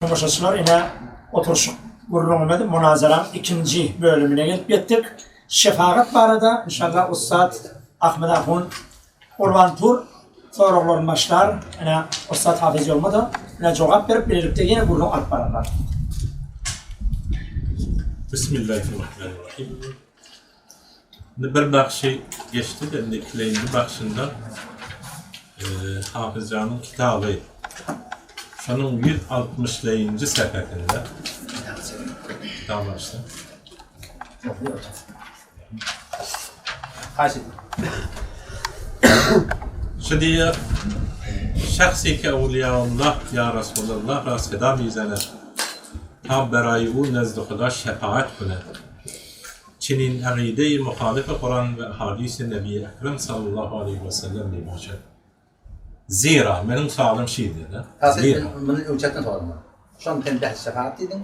Tomaşaçylar ine oturyşyk gürrüňimiz munazaraň ikinji bölümine gelip ýetdik. Şefagat barada inşallah ussat Ahmet ahun Gurbanpur soraglaryny başlar. Ine ussat Hafyz Ýolma-da ine jogap berip bilelikde ýene gürrüň alyp bararlar. Bismillahirrahmanirrahim. Indi bir bagşy geçdi-de, indi ikilenji bagşynda Hafyzjanyň kitaby şonuň 160-njy sähesinde kitap açsyn. Şu diýýär, Şahsi ki awliýaullah ýa Rasulallah ra seda mizener, ta beraý u nezdi Huda şefaat kuner. Çinin agydeýi muhalyfy Kuran we hadysy Nebi Ekrem sallallahu aleýhi we sellem mi başat. Zira, meniň soalym şeýle-de. Hasyl men muny öňçäkden soradym. Şony sen bähs şefaat diýdiň.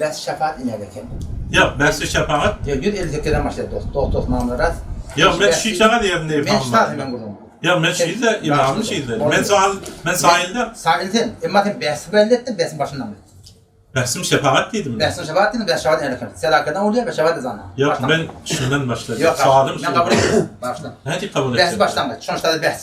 Bähs şefaat inäde eken. Ýok, bähs şefaat. Ýok, 158 den başlaýar dost. Dost dost mamla ras. Ýok, men şu çaga diýerin Men şu taýda men gürrüň. Ýok, men şeýle, imamym şeýle. Men soal, men sailde. Sail sen. Emma sen bähsi belli etdiň, bähsiň başyndan belli. Bähsim şefaat diýdim men. Bähsim şefaat diýdim, bäh şefaat näme eken? Sedakadan bolýar, bäh şefaat ezandan. Ýok, men şundan başladym. Ýok, Soalym men kabul etmedim. Başla. Nädip kabul etjek? Bähsi başdan gaýt. Şonuň ştada bähs.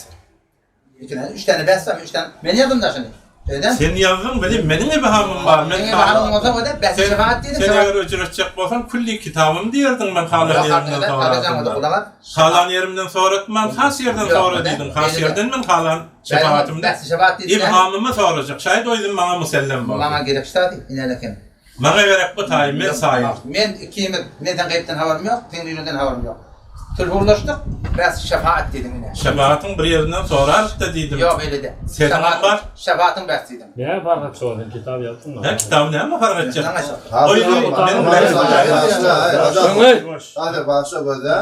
Iki tane, üç tane bähs bar, üç tane. Men ýazdym da şuny. Öýden. Sen ýazdyň, benim meniň ebhamym bar. Men Seň ebhamyň bolsa o da bähsi şefaat diýdim. Sen eger öjretjek bolsaň, külli kitabym diýerdiň men halan ýerimden soradym. Halan ýerimden soratman, has ýerden sora diýdiň. Has ýerden men halan Şefaatymda Bähsi şefaat diýdi. Ibhamymy sorajak. Şaýat o ýüzüm maňa musellem boldy. Maňa gerek ştady, inen eken. Maňa gerek bu taýy, men saýyl. Men ikimiz, men seň gaýypdan habarym ýok, seň düýnüňden habarym ýok. Sulhurlaşdyk, bähsi şefaat diýdiň ine. Şefaatyň bir ýerinden sorarys-da diýdim. Ýok, beýle däl. Sesiň bar. Şefaatyň bähsi diýdiň. Näme fark etjek ol sen kitap ýazdyň. Hä, kitaby näme fark etjek? O ýüzüm meniň Hadi başla gözle.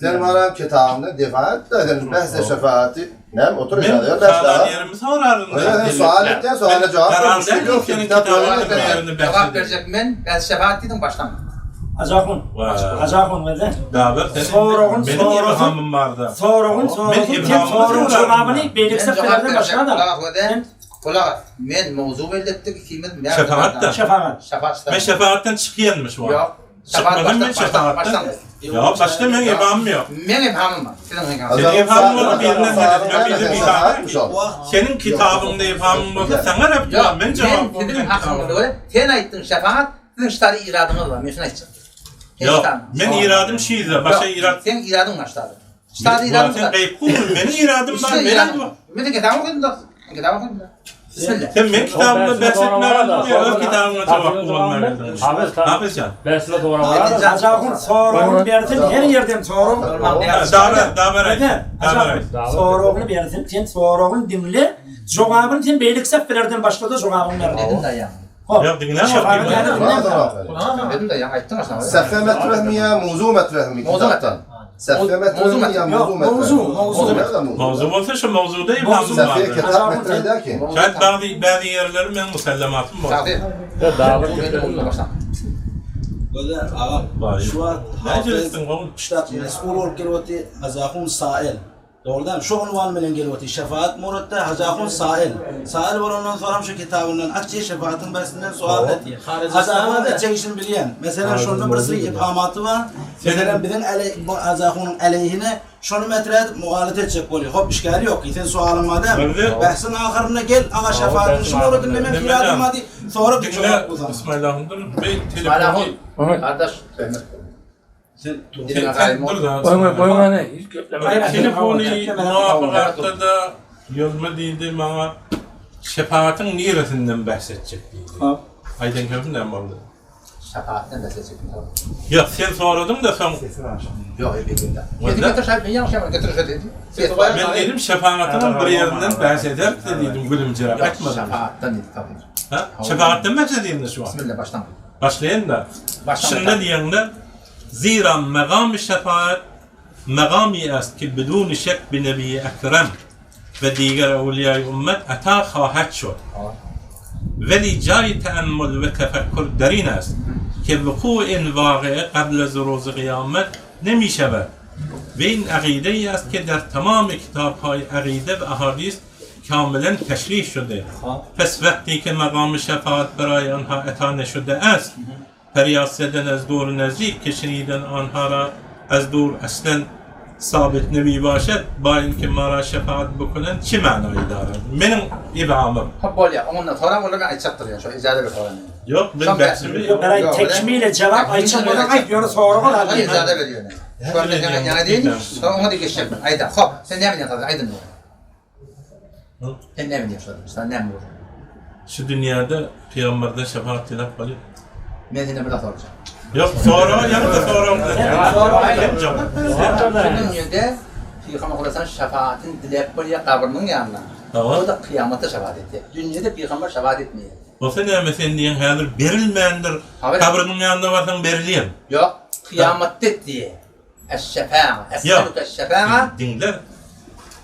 Sen bana kitabını defa et de sen bähsi şefaaty Näme otur Men ýa ýa halan ýerimi soraryn. Sen sual etýän suala jogap ber. Müşkil ýok seniň kitabyňda Jogap berjek men, ben şefaat diýdiň başdan. Hajahun. Hajahun weze. Dabar sen Soragyn meniň sorasyn. ibhamym barda. Soragyn sorasyn. Sen soragyň jogabyny beýleki seplerden başla da. Gulak Gulak as. Men mowzu belli etdik ikimiz. Şefaat-da. Şefaat. Şefaat. Men şefaatdan çykýanmyş wagt. Ýok. Çykmadym men şefaatdan. Ýok, başda meň ibhamym ýok. Meň ibhamym bar. Siziň Seniň ibhamyň bolsa birinden seretme, biri bihana. Seniň kitabyňda ibhamyň bolsa saňa rep bar, men jogap Men siziň hakyňyzy görüp, sen aýtdyň şefaat, siziň ştary iradyňyz bar, men şuny aýtjak. Ýok, men iradym şizde, başga irat. Seň iradyň bar ştary. Ştary iradyň bar. Sen gaýyp meniň iradym bar, men aýdym. Men kitaby okadym da. Kitaby okadym da. Bismillah. Sen men kitabymda bäs etmäge aldyň ýa öz kitabyňa jogap bolmaga geldiň? Hafyz jan. Bäsine sorag Hajahun soragyny bersin her ýerden sorag. Dabar, dabar aýt. Dabar aýt. Soragyny bersin, sen soragyny diňle, jogabyny sen beýleki seplerden başga-da jogabyny ber. Dedim da ýa. Ýok, diňläp Dedim da ýa aýtdyň aşa. Sefe metrehmi ýa mowzu metrehmi kitapdan? Sefe metrehmi ýa mowzu metrehmi? Mowzu, mowzu. Mowzu bolsa şu mowzuda ibhamym Sefe bardyr. kitap metreh däl ki. Şaýat bagdy bäzi ýerleri meň musellematym bolsun. Gözel agam, şu wagt Näce etdiň ogul? Ştat mesgul bolup gelip otyr, Hajahun Sail. Dogrudanam şu unwan bilen gelip otyr. Şefaat muratda Hajahun Sail. Sail bolandan soňam şu kitabyndan açýar, şefaatyň bersinden sual etýär. Hajahun etjek işini bilýän. Meselem şonda bir sürü ibhamaty bar. Meselem biziň bu Hajahunyň aleýhine şony metre edip mugalat etjek bolýar. Hop işgäri ýok. Sen sualyň bar dälmi? Bähsiň ahyrynda gel aga şefaatyň şu muradynda men iradym bar diý. Sorap jogap bolsa. Ismail ahun dur. Beý telefony. Gardaş. Sen dur da. Goýma goýma hiç gepleme. Telefony muwafykatda-da ýozma diýdi maňa şefaatyň niresinden bähs etjek diýdi. Aýdan sözüm näme boldy? Şefaatdan bähs etjek. Ýok, sen soradyň-da soň. Ýok, elbetde. Getir getir şaýt, men ýalňyş ýaňy getir şo diýdi. Men diýdim şefaatyňam bir ýerinden bähs ederis diýdim gülümjiräp aýtmadym. Şefaatdan diýdi tapyr. Ha? Şefaatdan bähs edeyim-de şu wagt. Bismillah başdan. Başlaýyn-da. Şunda diýeňde Zira megamy şefaat megamy est ki biduni şek bi nebiyi ekrem ve diger ewliýaýy ümmet ata hahet şod. Veli jaýy teemmül ve tefekkür derin est ki vuku in vagee gable zuruzy gyýamet nemişevet ve in agideyi est ki der tamamy kitaphaýy agide ve ahadis. Kamilen teşrih şude. Pes wekti ki megamy şefaat beraý anha eta neşude est, feryat zeden ez dur nezdik ki şeniden anha ra ez dur eslen sabit nebi başed, ba inki mara şefaat bukunen çi manaýy darar? Meniň ibhamym. Hop bolýa, oňundan soraň olar men aýtjakdyr ýa şo ijaza ber soraň. Ýok, men bähsimi Ýok, beraý tekmile jogap aýtjak bolsaň aýt, ýöne sorag ol Hany ijaza ber ýöne. Şo men saňa ýaňy diýdim, soň oňa da geçjek men. Aýda, hop, sen näme diýýäň aýdyn indi. Sen näme diýýäň şo, sen näme bolýar? Şu dünýäde pygamberden şefaat diläp bolýar. Men senden bir zat sorajak. Ýok, sorag ýa-da sorag bilen. Şu dünýede Pygamber Hudaýdan şefaatyny diläp bolýar gabrynyň ýanynda. O-da kyýamatda şefaat etýär. Dünýede pygamber şefaat etmeýär. Bolsa näme sen diýen häzir berilmändir. Gabrynyň ýanyna barsaň berilýär. Ýok, kyýamatda etýär. Eş-şefaa, es'eluke eş-şefaa. Diňle.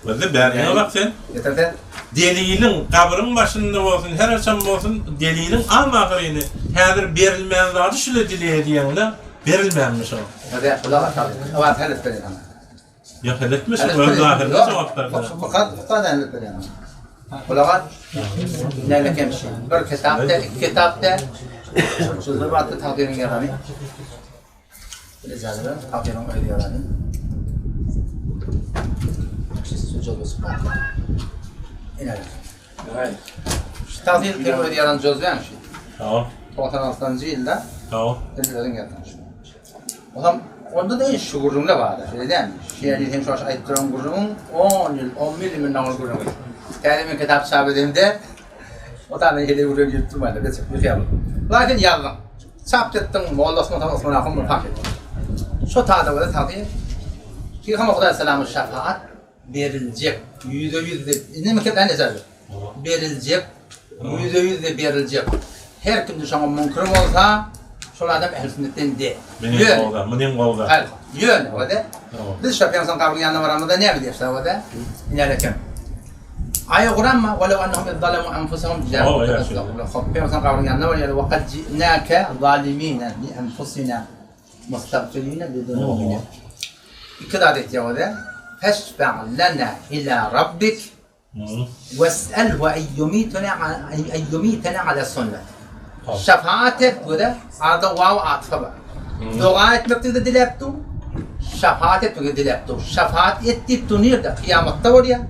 Gözle bäriňe bak sen. Getir sen. Deliliň gabryň başynda bolsun, her haçan bolsun, deliliň am-ahyryny häzir berilmän zady şule dileýä diýeňde, berilmänmiş ol. Hadi gulak as hadi. Owaz hal et berýän sana. Ýok, hal etme, şu öz zahyrynda jogap berdi. Fakat, fakat hal et berýän. Gulak as. Näme kemşi? Bir kitap da, iki kitap da. Şu bir wagtda takdyryň ýazany. Tagsyr terbiýe ýazan jozýan şu. Tamam. 96-njy ýylda. Tamam. Sen özüň ýazdyň şuny. Olam onda da şu gürrüňle bardy. Şeýle dälmi? Şu ýerde sen şu aýdyp duran gürrüňiň 10 ýyl, 11 ýyl mundan ozal gürrüňi. Täze men kitap çap edemde o da men hili gürrüň girip durmaýdy. Biz bir ýaly. Lakin ýazdyň. Çap etdiň, Molla Osman han Osman ahun muny hak etdi. Şo tada görä tagty Pygamber Hudaý salamyň şafaat beriljek, ýüzde-ýüz diýip, indi men kepläni eser. Beriljek, ýüzde-ýüz diýip beriljek. Her kim şoňa müňkür bolsa, şol adam ähli sünnetden de. Meniň gowda, meniň gowda. Hayır, ýöne, o-da. Biz şo Pygamber gabryň ýanyna baramyzda näme diýýär şo o-da? Ine eken. Aýa guranma, Welew ennehum iz zalemu enfusehum ja'uke festagfirullah. Hop, Pygamber gabryň ýanyna barýar, Wa kad ji'nake zalimina li enfusina mustagfirina li zunubina. Iki zat aýtýar o-da, Feşfa' lena ila rabbik wes'elhu en yumituna en yumitena ala sünnet. Şefaat et bu-da, arada waw atyfy bar. Doga etmekde-de diläp dur, şefaat etmekde diläp dur. Şefaat et diýip dur nirde? Kyýamatda bolýar.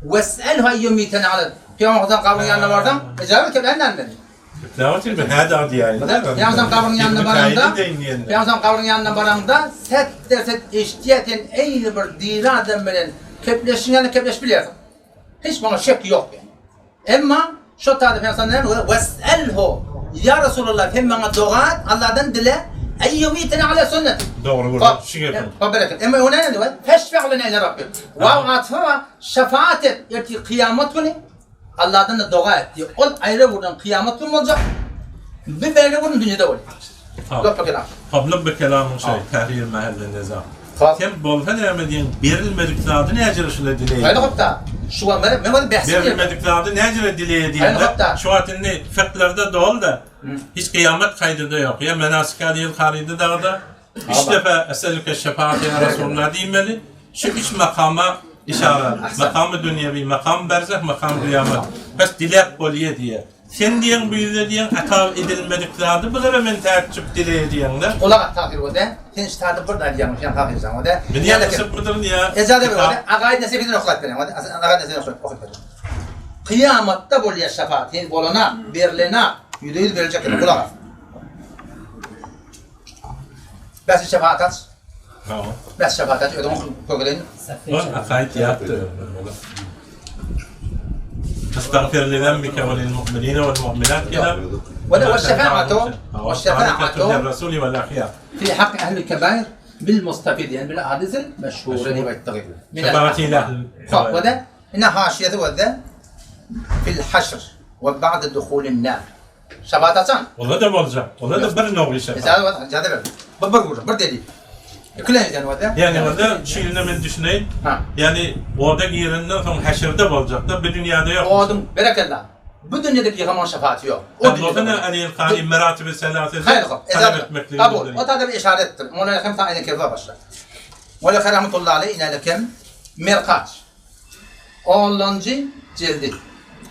Wes'elhu en yumitena ala Pygamberimiziň gabrynyň ýanyna barsaň, ejabet et, än näme? Pygamberimiziň gabrynyň ýanyna baraňda, Pygamberimiziň gabrynyň ýanyna baraňda, set derset eşidýär sen eýni bir diri adam bilen kepleşiň ýaly kepleşip bilýärsiň. Hiç muňa şek ýok ýaly. Emma şo taýda Pygamber näme diýýär? Wes'elhu, Ýa Resulallah, sen maňa doga et, Allahdan dile, en yumiteni ala sünneti. Dogry gürrüň, şu gepiň. Hop, bereket. Emma o näme diýýär? Feşfe' lena ila rabbik. Waw atyfy bar, şefaat et, ertir kyýamat güni Allahdan da doga et diýýär. Ol aýra gürrüň kyýamat güni boljak, bu beýle gürrüň dünýede bolýar. Hop. Hop, lübbi kelamyň şeý, tahrir mähelle neza. Sen bolsa näme diýiň, berilmedik zady näjere şule dileýin? Haýly hopda. Şu wagt men men ony bähs Berilmedik zady näjere dileýe diýende, şu wagt indi fiklerde doly-da, hiç kyýamat kaýdyda ýok. Ýa menasik alyl harydy dagda üç defa eselüke şefaat ýa Rasulullah diýmeli. Şu üç makama işara. Makamy dünýewi, makamy berzah, makamy kyýamat. Bes diläp bolýa diýýär. Sen diýeň bu ýüze diýeň ata edilmedik zady bulara men täjjüp dileýe diýeňde. Gulak as Tahyr o dä. Sen şu taýda bir zat ýalňyşýaň Tahyr jan o dä. Men ýalňyşyp mydyryn ýa. Ejaza ber o dä. Agaýy nesebiden oklap bereň o dä. Agaýy nesebiden oklap okyp bereň. Kyýamatda bolýar şefaat heniz bolana, berlena, ýüzde ýüz beriljek ýeri gulak as. Bäs şefaat aç. Tamam. Bäs şefaat aç özüň okyp görkezeýin. Ol akaýt ýatdy. Estagfir li zembike we lil mu'minine wal mu'minat ila Ve şefaatu ve şefaatu Rasuli vel ahyar. Fi hak ehli kebair bil mustafid yani bil ahadis meşhure diýip aýtdygy. Şefaati ila Hop, we de ine haşiýesi we de fil haşr we ba'de duhulin nar. Şefaat açan. Ola da boljak. Ola da bir nowly şefaat. Ijazat ijazat ber. Bu bir gurun, bir delil. İkilenjiden bolýar. Ýani onda şu ýüzüne men düşüneýin. Ha. Ýani oda girenden soň häşirde boljakda, bu dünýäde ýok. Oduň berekella. Bu dünýede pygamberyň şefaati ýok. O Sen bolsa ne Alil Kari meratibi selasesi Haýyr hop. talap etmekligi Kabul. O taýda bir işaretdir. Mola hem ta ine kebza başla. Mola Rahmetullahi aleyh ine kem merkaç. Onlanjy jildi.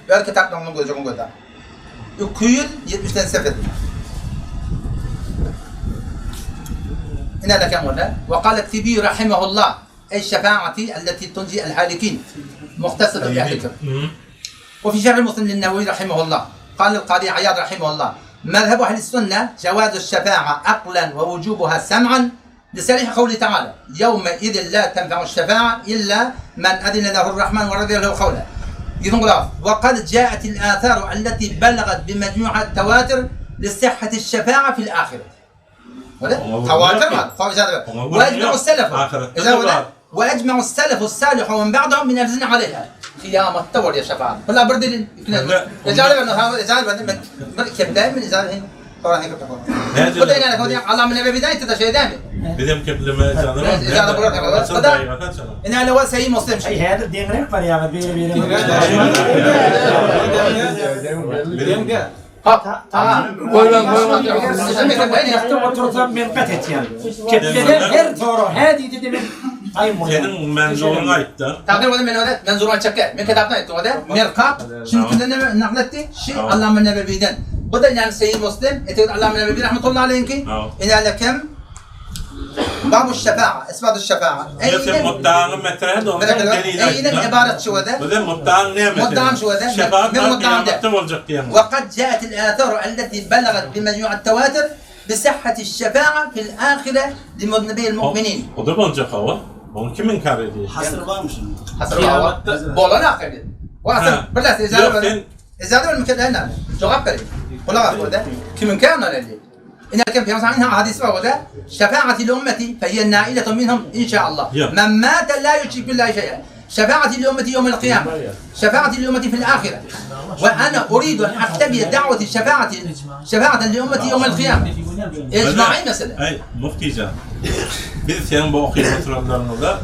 Öz kitaplaryňdan gözlegiň gözle. 270 sefedi. Ine leken onda. Ve kâle Tibi rahimehullah. Ey şefaati elleti tunci el halikin. Muhtesedu ehli وفي شرح مسلم للنووي رحمه الله قال القاضي عياض رحمه الله مذهب أهل السنة جواز الشفاعة عقلا ووجوبها سمعا لصريح قوله تعالى يومئذ لا تنفع الشفاعة إلا من أذن له الرحمن ورضي له قوله وقد جاءت الآثار التي بلغت بمجموعة التواتر لصحة الشفاعة في الآخرة تواتر وأجمع السلف وأجمع السلف الصالح ومن بعدهم من أجزنا عليها قيامة ور يا شفاعة ولا برد Bizem kepleme Ay häzir deňräk barýaňyz biri-biri. Ýakda otursam men gat etýän. Kepleden her sorag hä diýdi-de men taýyn bolýan. Seniň menzuryňy aýtda. Takdir boldy men öde menzuryňy aýtjak gel. Men kitapdan aýtdym öde. Mirkat şimdi neme nakletdi? Şi Allama Nebewiden. Bu da yani Seyyid Muslim, etegid Allama Nebewi rahmetullahi aleyhinki. Ine lekem Babu şefa'a, isbatu şefa'a. Ýa sen muddaňy metreh et, ondan delil aýt. Eýnen ibaret şu öde. Bize muddaň näme? Muddam şu öde. Şefaat Men muddam de. kyýamatda boljak diýen. Ve kad ja'atil atharu allati balagat bi mecmu'at tewatir bi sihhati şefa'a fil ahire li mudnibil mu'minin. O da boljak hawa. Onu kim inkar edýär? Hasır varmış şimdi. Hasır Bolan ahire. O asıl bir dakika icazet verin. İcazet verin mükemmel. Cevap verin. Kulak as burada. Kim inkar edýär? إن كان في مثلا حديث وده شفاعة لأمتي فهي نائلة منهم إن شاء الله من مات لا يشرك بالله شيئا شفاعة لأمتي يوم القيامة شفاعة لأمتي في الآخرة وأنا أريد أن أختبئ دعوة الشفاعة شفاعة لأمتي يوم القيامة إجماعي مثلا Aý, Muftijan. Biz seniň bu okyp oturanlaryňyza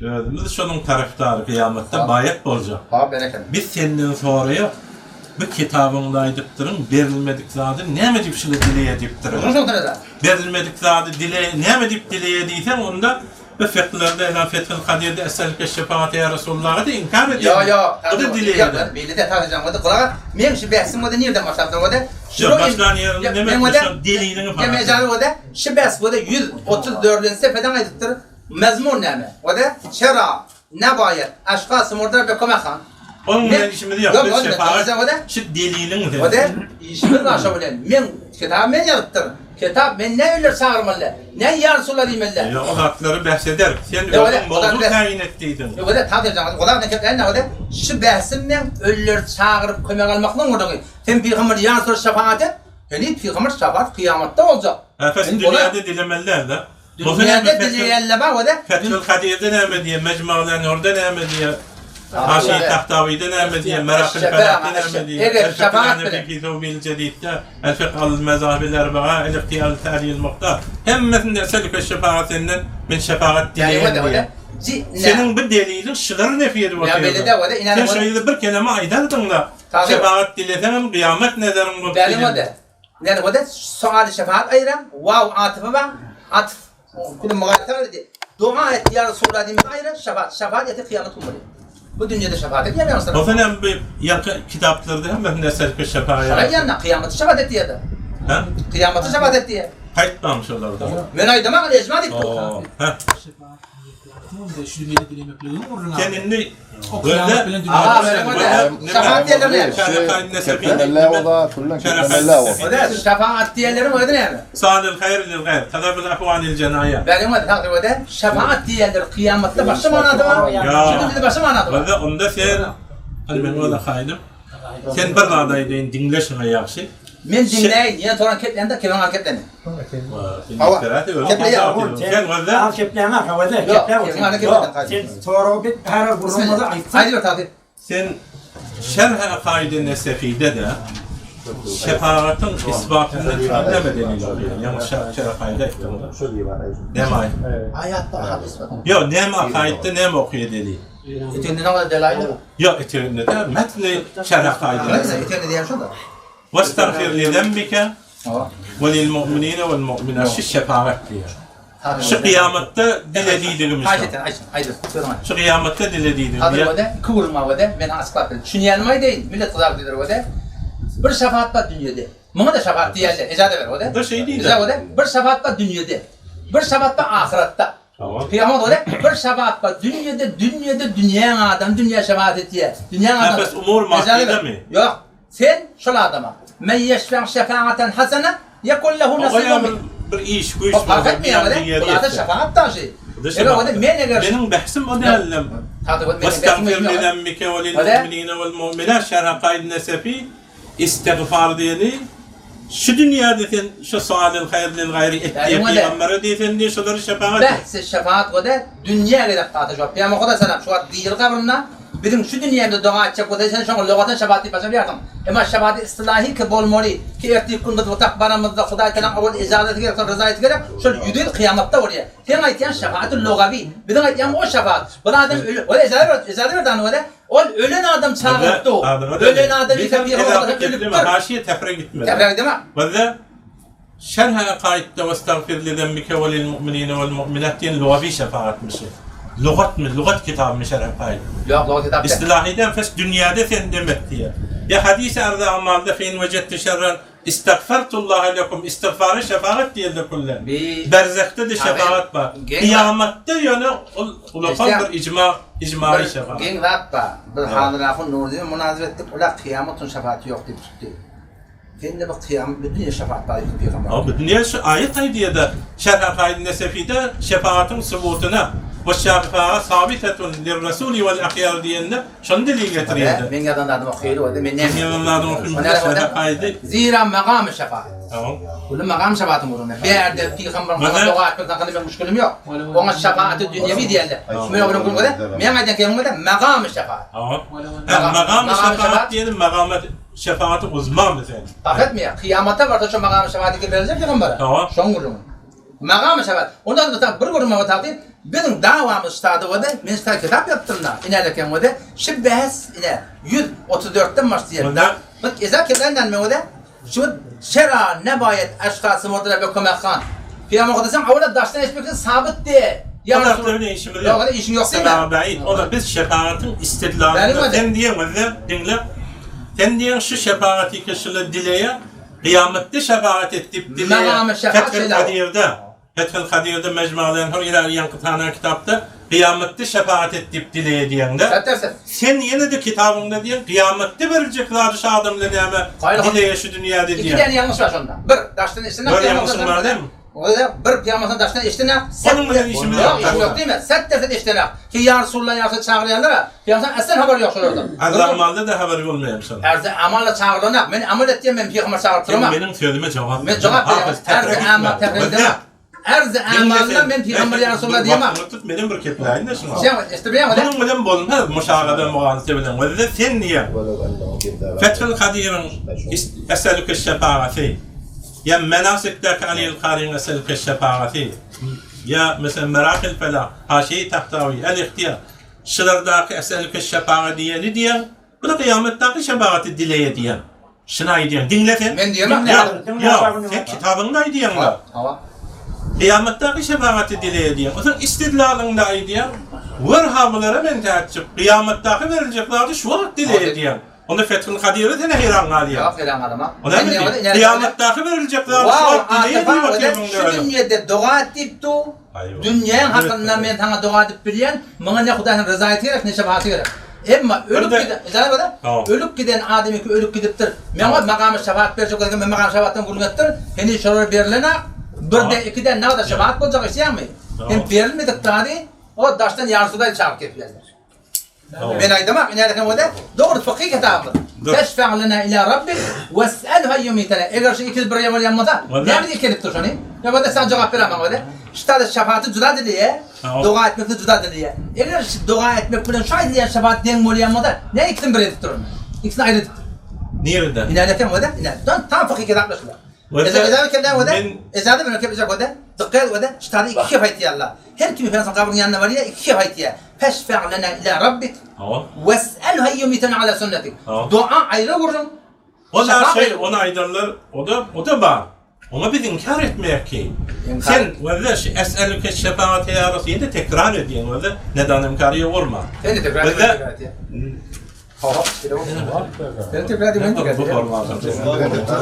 özümiz şonuň tarapdary kyýamatda baýat boljak. Ha, berekella. Biz senden soraýak, bu kitabyňda aýdypdyryň, berilmedik zady näme diýip şuny dileýä diýipdirin. Berilmedik zady dile näme diýip dileýä diýseň, onda bu fiklerde ela Fethül Kadirde Eselke şefaate ýa Resulullahy da inkar edýär. Ýok, ýok. Bu da dileýä. Beýle de tazyjan boldy. Gulaga men şu bähsim boldy nirden başlapdyr boldy? Ýok, başlan ýeriň neme şu deliliňi falan. Ýa boldy. Şu bähs boldy 134-nji sefeden aýdypdyr. Mezmun näme? Boldy. Çera nebaýet aşgas murdar be kömek han. Onuň bilen işimiz ýok. Biz şefaat şu deliliň sen. Boldy. Işimiz bar şo bilen. Men kitap men ýazypdyr. Kitap men ne öýler çagyrmaly? Ne ýa Resulallah diýmeli? Ýok, o zatlary bähs eder. Sen özüň mowzuk taýyn et diýdiň. Ýok, ede tazyr Olar ne kep ene ode şu bähsim men ölüleri çagyryp kömek almaklygyň gürrüňi. Sen pygamber ýa Resulallah şefaat et. Heniz pygamber şefaat kyýamatda boljak. Ha, pes dünýäde dilemeliler de. Dünýäde dileýänler bar ode. Fethül Kadirde näme diýýär, Mejmu'l Nurda näme diýýär? Haşiýe Tahtawyda näme diýýär, Merakil Felakda näme diýýär? Eger şefaat bilen. Fi Thawbil Jedidde, El Fikh al Mezahibil Erba'a, El Ihtiyar Ta'lil Muhtar. Hemmesinde selüke şefaat senden men şefaat dileýän diýýär. Seniň bu deliliň şygyr nefi edip otyr. Sen şo ýerde bir keleme aýdardyň-da, şefaat dileseňem gyýamat nezeriň bolup gider. Näme boldy? Sualy şefaat aýyran, waw atyfy bar, atyf Kulu mugaýysa diýdi. Doga et ýa Resulallah diýmesi aýry, şefaat, şefaat eti kyýamat gün bolýar. Bu dünýede şefaat edýär ýa Resulallah. Bolsa näme bu ýaňky kitaplarda hemmesinde selfi şefaat. Şolar ýanna kyýamaty şefaat et diýýär-de. Hä? Kyýamaty şefaat et diýýär. Aýtmaň şolarda. Men aýdamok, ejma diýip dur. Hä? Sen indi Şefaat diýenleriň özi näme? Salil haýr lil gaýr, talabil afw anil jenaýat. Beriň özi tagsyr öde. Şefaat diýenler kyýamatda başga manasy bar. Şu dünýede başga manasy bar. Onda sen, hany men ola haýdym. Sen bir zat aýdaýyn, diňle şuny ýagşy. Men diňläýin, ýene soran ketlände kebem al ketlene. Hawa. Sen gözle. Al kepläňi al, hawa de, keplä otur. Sen soragy bit, her gürrüňiňizi aýtsaň. Aýdyber tagsyr. Sen Şerh-i Akaid-i Nesefide-de şefagatyň isbatynda näme delil alýar? Ýaňy Şerh-i Akaidde aýtdyň-da. Näme aýt? Aýatda hadys bar. Ýok, näme Akaidde näme okaýar delil? Eteginde näme delail bar? Ýok, eteginde däl, metni Şerh-i Akaidde. Eteginde diýen şo-da. Westagfir li zembike we lil mu'minine wel mu'minat. Şu şefagat diýýär. Şu kyýamatda dile diýdigimiz Haýyş şo. etýän, aýt, aýt, sözüňi aýt. Şu kyýamatda dile diýdigimiz. Hazır wede, iki gürrüň bar wede, men açyklap berdim. Düşünýänimi aýdaýyn, millet gyzar diýdiler wede. Bir şapaat bar dünýede. Muňa-da şapaat diýerler, ejaza ber wede. Bu-da şeý diýdi. Ejaza wede, bir şapaat bar dünýede. Bir şapaat bar ahyratda. Tamam. Kyýamat wede, bir şapaat bar dünýede, dünýede dünýäň adamy dünýä şapaat etýär. Dünýäň adamy. Nefes umur Ejaza ber. maddidemi? Ýok. Sen şol adama, Men ýeşfeň şefagaten hasene, ýekun lehu nasibun min. Bir iş güýç O parh etmeýär weli, bu zada şefagat daşy. Eger weli men eger. Meniň behsim o däldim. Westagfir li zembike we lil mu'minine wal mu'minat şerh akaid Nesefi istigfar diýeni şu dünýäde sen şu sualil haýr lil gaýry et diýe pygambere diýe sen diýe şolary şefagat et. Behsi şefagat wede dünýä gerek zada şo. Pygamber Huda salam şu wagt diri gabrynda Biziň şu dünýämizde doga etjek bolsa sen şoňa logatan şepagat diýip başa bilýärsiň. Emma şepagat ystylahy ki bolmaly ki ertir gün biz bu baramyzda Hudaý Tagalaň owal ejazasy gerek soň ryzaýaty gerek şol ýüzin kyýamatda bolýar. Seň aýtýan şepagat logawy biziň aýtýan o şepagat. Bir adam öli ol ejaza ber ejaza ber dany bolýar. Ol ölen adam çagyrypdy. Ölen adam ýeke bir ölüpdir. Haşiýe täfre gitmedi. Täfre gideme. Bizde Şerh-i Akaidde Westagfir li zembike we lil mu'minine wel mu'minat diýen lugawi şefagatmyşy. Lugatmy, lugat kitabymy Şerh-i Akaid? Ýok, lugat kitap däl. Istilahydan fes dünýäde sen demek diýýär. Ýa hadys-y arz-y amalda fe in wejedti şerren istagfartullaha lekum istigfara şefagat diýildi kullen. Berzahda-da şefagat bar. Kyýamatda ýöne ol ulakan bir ijma, ijmaly şefagat. Bir geň zat bar. Biz Hazir ahun Nurdy bilen munazara etdik, ol-a kyýamatyň şefaty ýok diýip çykdy. Sende bir kyýamat bu dünýe şefaat bar diýip pygamber. Bu dünýe şu aýat aýdýada Şerh Akaid Nesefide şefaatyň subutyna we şefaat sabitetun lirrasuli wal ahyar diýende şony delil getirýärdi. Men ýazan zadymy okaýly boldy. Men näme? Ýazan zadymy okaýly. Şerh Akaidi. Zira magamy şefaat. Tamam. Uly magam şefaatyň gürrüňi. Bärde pygamber maňa doga etmek hakynda meň müşgülim ýok. Oňa şefaaty dünýewi diýerler. Men onuň gürrüňi men aýdan kelimem magamy şefaat. Tamam. Magamy şefaat diýeni magamat Şefagaty uzmamy sen? Parh etmeýär. Kyýamata barsa şo magamy şefagat eke beriljek pygambere. Hawa. Şoň gürrüňi. Magamy şefagat. Ondan da bir gürrüň maňa tagty, biziň dawamyz ştada wede, men ştada kitap ýazypdyryn-da, inäleken wede, şi bäs ine 134-den başlaýar. Onda? Bak eza kebenden men wede, şu şera nebaýet eşhasy murdyra be kömek han. Pygamber Hudaýsan awala daşdan eşitmekden sabyt de. O zatlar bilen işimiz ýok. Ýok, işiň ýok diýme. Sebäbi bäit. O da biz şefagatyň istidlalynda sen diýen wezde diňle. Sen diýen şu şefagaty ki şular dileýä, kyýamatda şefagat et diýip dileýä. Fethül Kadirde, Fethül Kadirde Mejmu'al Enhur ila ýaňky tanan kitapda kyýamatda şefagat et diýip dileýä diýeňde. Sen ýene-de kitabyňda diýen kyýamatda beriljek zady şu adamlar näme dileýä şu dünýäde diýen. Iki däne ýalňyş bar şonda. Bir, daşdan eşden. Bir ýalňyşyň bar dälmi? Oza bir pyýamasyny daşdan eşdene. Onuň bilen işimiz ýok. Ýok, işim ýok diýme. Set derset eşdene. Ki ýa Resulullah ýa Resulullah çagyrýanlar-a. Pyýamasynyň aslen habary ýok şolardan. Arz amalda da habary bolmaýar şonuň. Arz amalla çagyrylanak. Men amal etýän men pygamber çagyryp Sen duramok. meniň sözüme jogap Men jogap berýän. Arz amal tährilde. Arz amalla men pygamber ýa Resulullah diýemok. Wagtyňy tut menem bir kepläýin-de şuňa. Sen eşitdirýäňmi? Munuň bilen bolmaz muşagada mugalete bilen. Wezde sen diýýäň. Fethül Kadyryň Eselüke şefagaty. Ýa Menasikdäki Alyl Karyň Eselüke şefagaty, ýa meselem Merakil Felah, Haşiýe-i Tahtawi, El Ihtiýar, şulardaky Eselüke şefaga diýeni diýen, bu-da kyýametdaky şefagaty dileýe diýen. Şuny aýdýan, diňle sen. Men diýemok. Ýok, ýok, sen kitabyňda aýdýaň-da. Hawa. Kyýametdaky şefagaty dileýe diýen. Onsoň istidlalyňda aýdýaň, Wör-ha bulara men täjjüp, kyýametdaky beriljek zady şu wagt dileýe diýen. Onda Fethul Kadyra seni heýran galýar. Ýok, heýran galama. O näme diýdi? Kyýamatdaky beriljek zady şu wagt dileýin diýip otyrmyň Şu dünýede doga et diýip dur. Dünýäň hakynda men saňa doga edip bilýän, maňa ne Hudaýyň ryzaýaty gerek, ne şefaati gerek. Emma ölüp giden, ijazat ber-de, ölüp giden adam ki ölüp gidipdir. Meň o makama şefaat berjek bolsa, men makam şefaatdan gürrüň etdir. Heniz şolara berlen-ak, birde, ikide nagda şefaat boljak eşidýäňmi? Hem berilmedik zady o daşdan ýarsudaý çagyryp getirýärler. Men aýdamak, ine ýa bolsa, dogry fykyh kitabymyz. Teşfe'u lena ila rabbik wes'elhu en yumitena. Eger şu ikisi bir bolýan bolsa, näme diýip gelipdir şony? Ýa bolsa sen jogap ber maňa bolsa. Ştada şefaati juda dileýär, doga etmekde juda dileýär. Eger şu doga etmek bilen şu aýdylýan şefaat deň bolýan bolsa, näme ikisini bir edip durun? Ikisini aýry edip dur. Nirede? Ine ýa bolsa, ine. Tam fykyh kitaplar şular. Ejazat berken bolsa, ejazat berken bolsa, dykgat bolsa, ştada iki kep aýtýarlar. Her kim Efendimizin gabrynyň ýanyna barýar, iki kep aýtýar, Feşfe' lena ila rabbik, wes'elhu en yumitena ala sünnetik. Doga aýry gürrüň, O da şefaat şey, aýry ony aýdanlar, o da, o da bar. Oňa biz inkar etmeýäk ki. Sen wezde şu es'elüke şefaate ýa Rasul ýene tekrar edýäň wezde nedan inkary bolma. Sen de tekrar edýäň. Sen tekrar edýäň.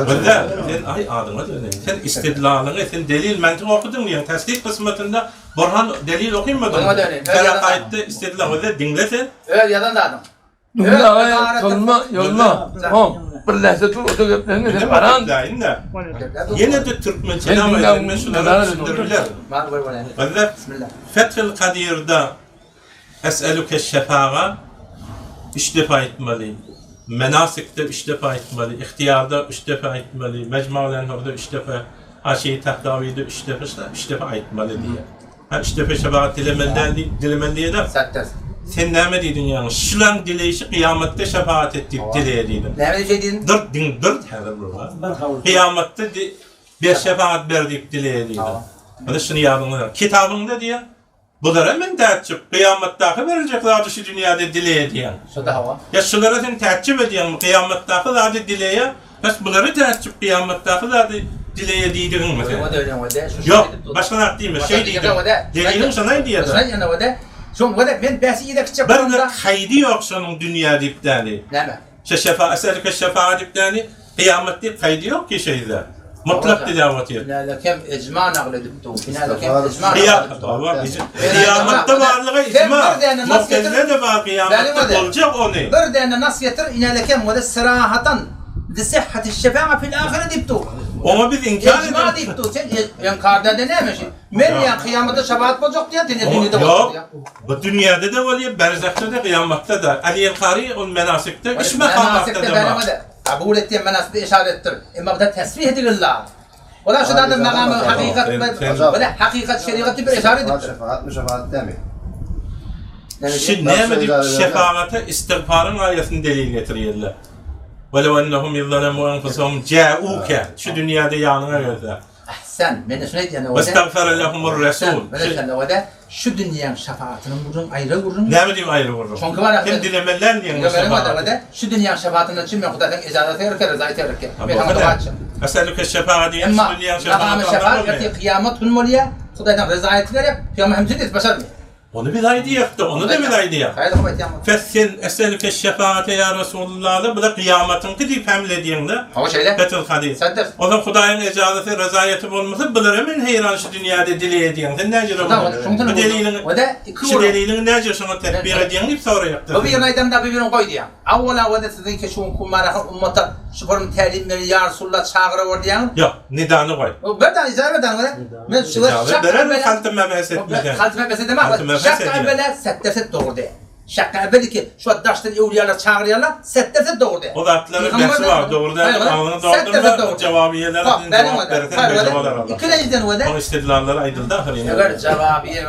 Wezde sen aý adyňa döneýin. Sen istidlalyňy sen delil mantyk okudyň diýen tasdik kysmatynda Burhan delil okynmadyň. Sen aýtdy istidlal wezde diňle sen. Öz ýazan zadyň. Dünle aga ýolma ýolma. Hom bir lähze dur o da geplerini sen aran. Ýene de türkmençe näme aýdýan men şulara düşündiriler. Bizler Fethül Kadirde Es'eluke şefaga üç defa aýtmaly. Menasikde üç defa aýtmaly, ihtiýarda üç defa aýtmaly, Mejma'ul Enhurda üç defa, Haşiýe Tahtawide üç defa, üç defa aýtmaly diýýär. Ha üç defa şefagat dilemeli däl diýip, dilemeli diýene. Satdar. Sen näme diýdiň ýaňy? Şulaň dileýşi kyýamatda şefagat et diýip dileýe diýdiň. Näme diýip şeý diýdiň? Dur, diň, dur häzir bir wagt. Kyýamatda di, ber şefagat ber diýip dileýe diýdiň. Ine şuny ýadyňda sak. Kitabyňda diýýär. Bulara men täjjüp, kyýamatdaky beriljek zady şu dünýäde dileýe diýýäň. Şo-da hawa. Ýa şulara sen täjjüp edýäňmi, kyýamatdaky zady dileýe, Bes bulary täjjüp kyýamatdaky zady dileýe diýdigiňmi sen? Ýok, başga zat diýme, şeý diýdim. Deliliň şony aýdýada. Bir bir haýdy ýok şonuň dünýä diýip däli. Näme? Şe şefa eselike şefa diýip däli, kyýamat diýip haýdy ýok ki şeýde. Mutlak diläp otyr. Kem ijma nagyl edip dur. Kyýamatda barlyga ijma. Mu'tezile-de bar kyýamatda boljak ony. Bir däne nas getir, inälekem we sirahatan li sihhati şefa'a fil ahire diýip dur. Oňa biz inkar edip. Ijma diýip dur. Sen inkar däde näme şi? Men diýen kyýamatda şefaat boljak diýen, sen dünýede boljak diýen. Bu dünýede-de bolýar, berzahda-da, kyýamatda-da. Ali el-Kari ol menasikde, üç makamatda-da bar. Kabul et diýen manasynda işaret etdir. Emma bu da tesbih edililla. Olar şu da magamy hakykat we hakykat şerigat diýip bir işaret edipdir. Şefaat mi şefaat dämi? Şi näme diýip şefagata istigfaryň aýatyny delil getirýärler. Welew ennehum iz zalemu enfusehum ja'uke. Şu dünýäde ýanyňa gelse. Ahsen, men şunu aýdýan o. Westagfara lehumur rasul. Men şu dünýäň şefaatynyň gürrüň aýry gürrüň. Näme diýip aýry gürrüň? Şoňky bar. Sen dilemeler diýen şefaat. Şu dünýäň şefaatyndan çyn men Hudaýdan ejazat gerek, rezaýet gerek. Men saňa doga etjek. Eselüke şefaat diýen şu dünýäň şefaaty. Emma şefaat ertir kyýamat gün bolýar. Hudaýdan rezaýet gerek. Pygamber hem diýip başarmyýar. Ony biz aýdýakda, ony-da biz aýdýak. Haýyr hum aýtýaň. Fes sen eselüke şefaate ýa Resulullah-da bu-da kyýamatyňky diýip hemle edýäň-de. Hawa şeýle. Fethül Kadir. Sen-de. Onsoň Hudaýyň ejazaty, rezaýaty bolmasa, bulara men heýran şu dünýäde dileg edýäň. Sen näjüre muny? Bu deliliňi, şu deliliňi näjüre şoňa tekbir edýäň diýip soraýakda. Bu birini aýdamda bu birini goý diýýäň. Awwala wada siziňki şu günki marahy ummata şu bir tälim beren ýa Resulullah çagyrawar diýýäňiz. Ýok, nidany goý. Bir dany ijazat ber dany. Men şu Ijazat bererin halty mebhes etmeden. Halty mebhes edemem. Şak evvela setderset dogry diýýär. Şak evveli ki şu daşdan öwliýalar çagyrýarlar, setderset dogry diýýär. O zatlaryň bähsi bar, dogry däl, agzyňy doldurma, jawabiýeler jogap berseň beje bolar Allah. Ikilenjiden wada. Oň istidlallary aýdyldy ahyry. Eger jawabiýe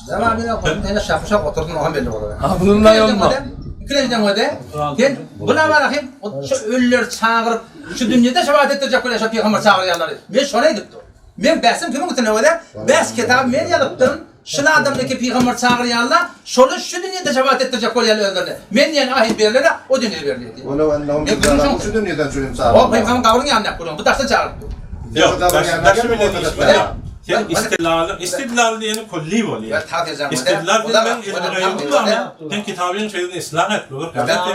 jawabiýe goşun şah şah oturdym o hem belli bolar. Agzyndan ýolma. Ikilenjiden wada. Sen buna barahym şu ölüleri çagyryp şu dünýede şefaat etdirjek bolýar şu pygamber çagyrýanlary. Men şony aýdyp dur. Men bäsim kimiň üstüne wada? Bäs kitaby men ýazypdyryn. Şul adamdaki pygamber çagyrýanlar şoly şu dünýede şefaat etdirjek bolýarlar özlerine. Men diýen ahy berlene o dünýede berilýär diýýär. Welew ennehum iz-zalamu şu dünýeden şu gün çagyrýarlar. O pygamber gabryň ýanynda gürrüň. Bu daşdan çagyryp dur. Ýok, daşy bilen iş bilen. Sen istidlalyň, istidlal diýeni külli bolýar. Istidlal diýen men ilmi gaýybym barmy? Sen kitabyň sözüni islah et, bu bir galaty.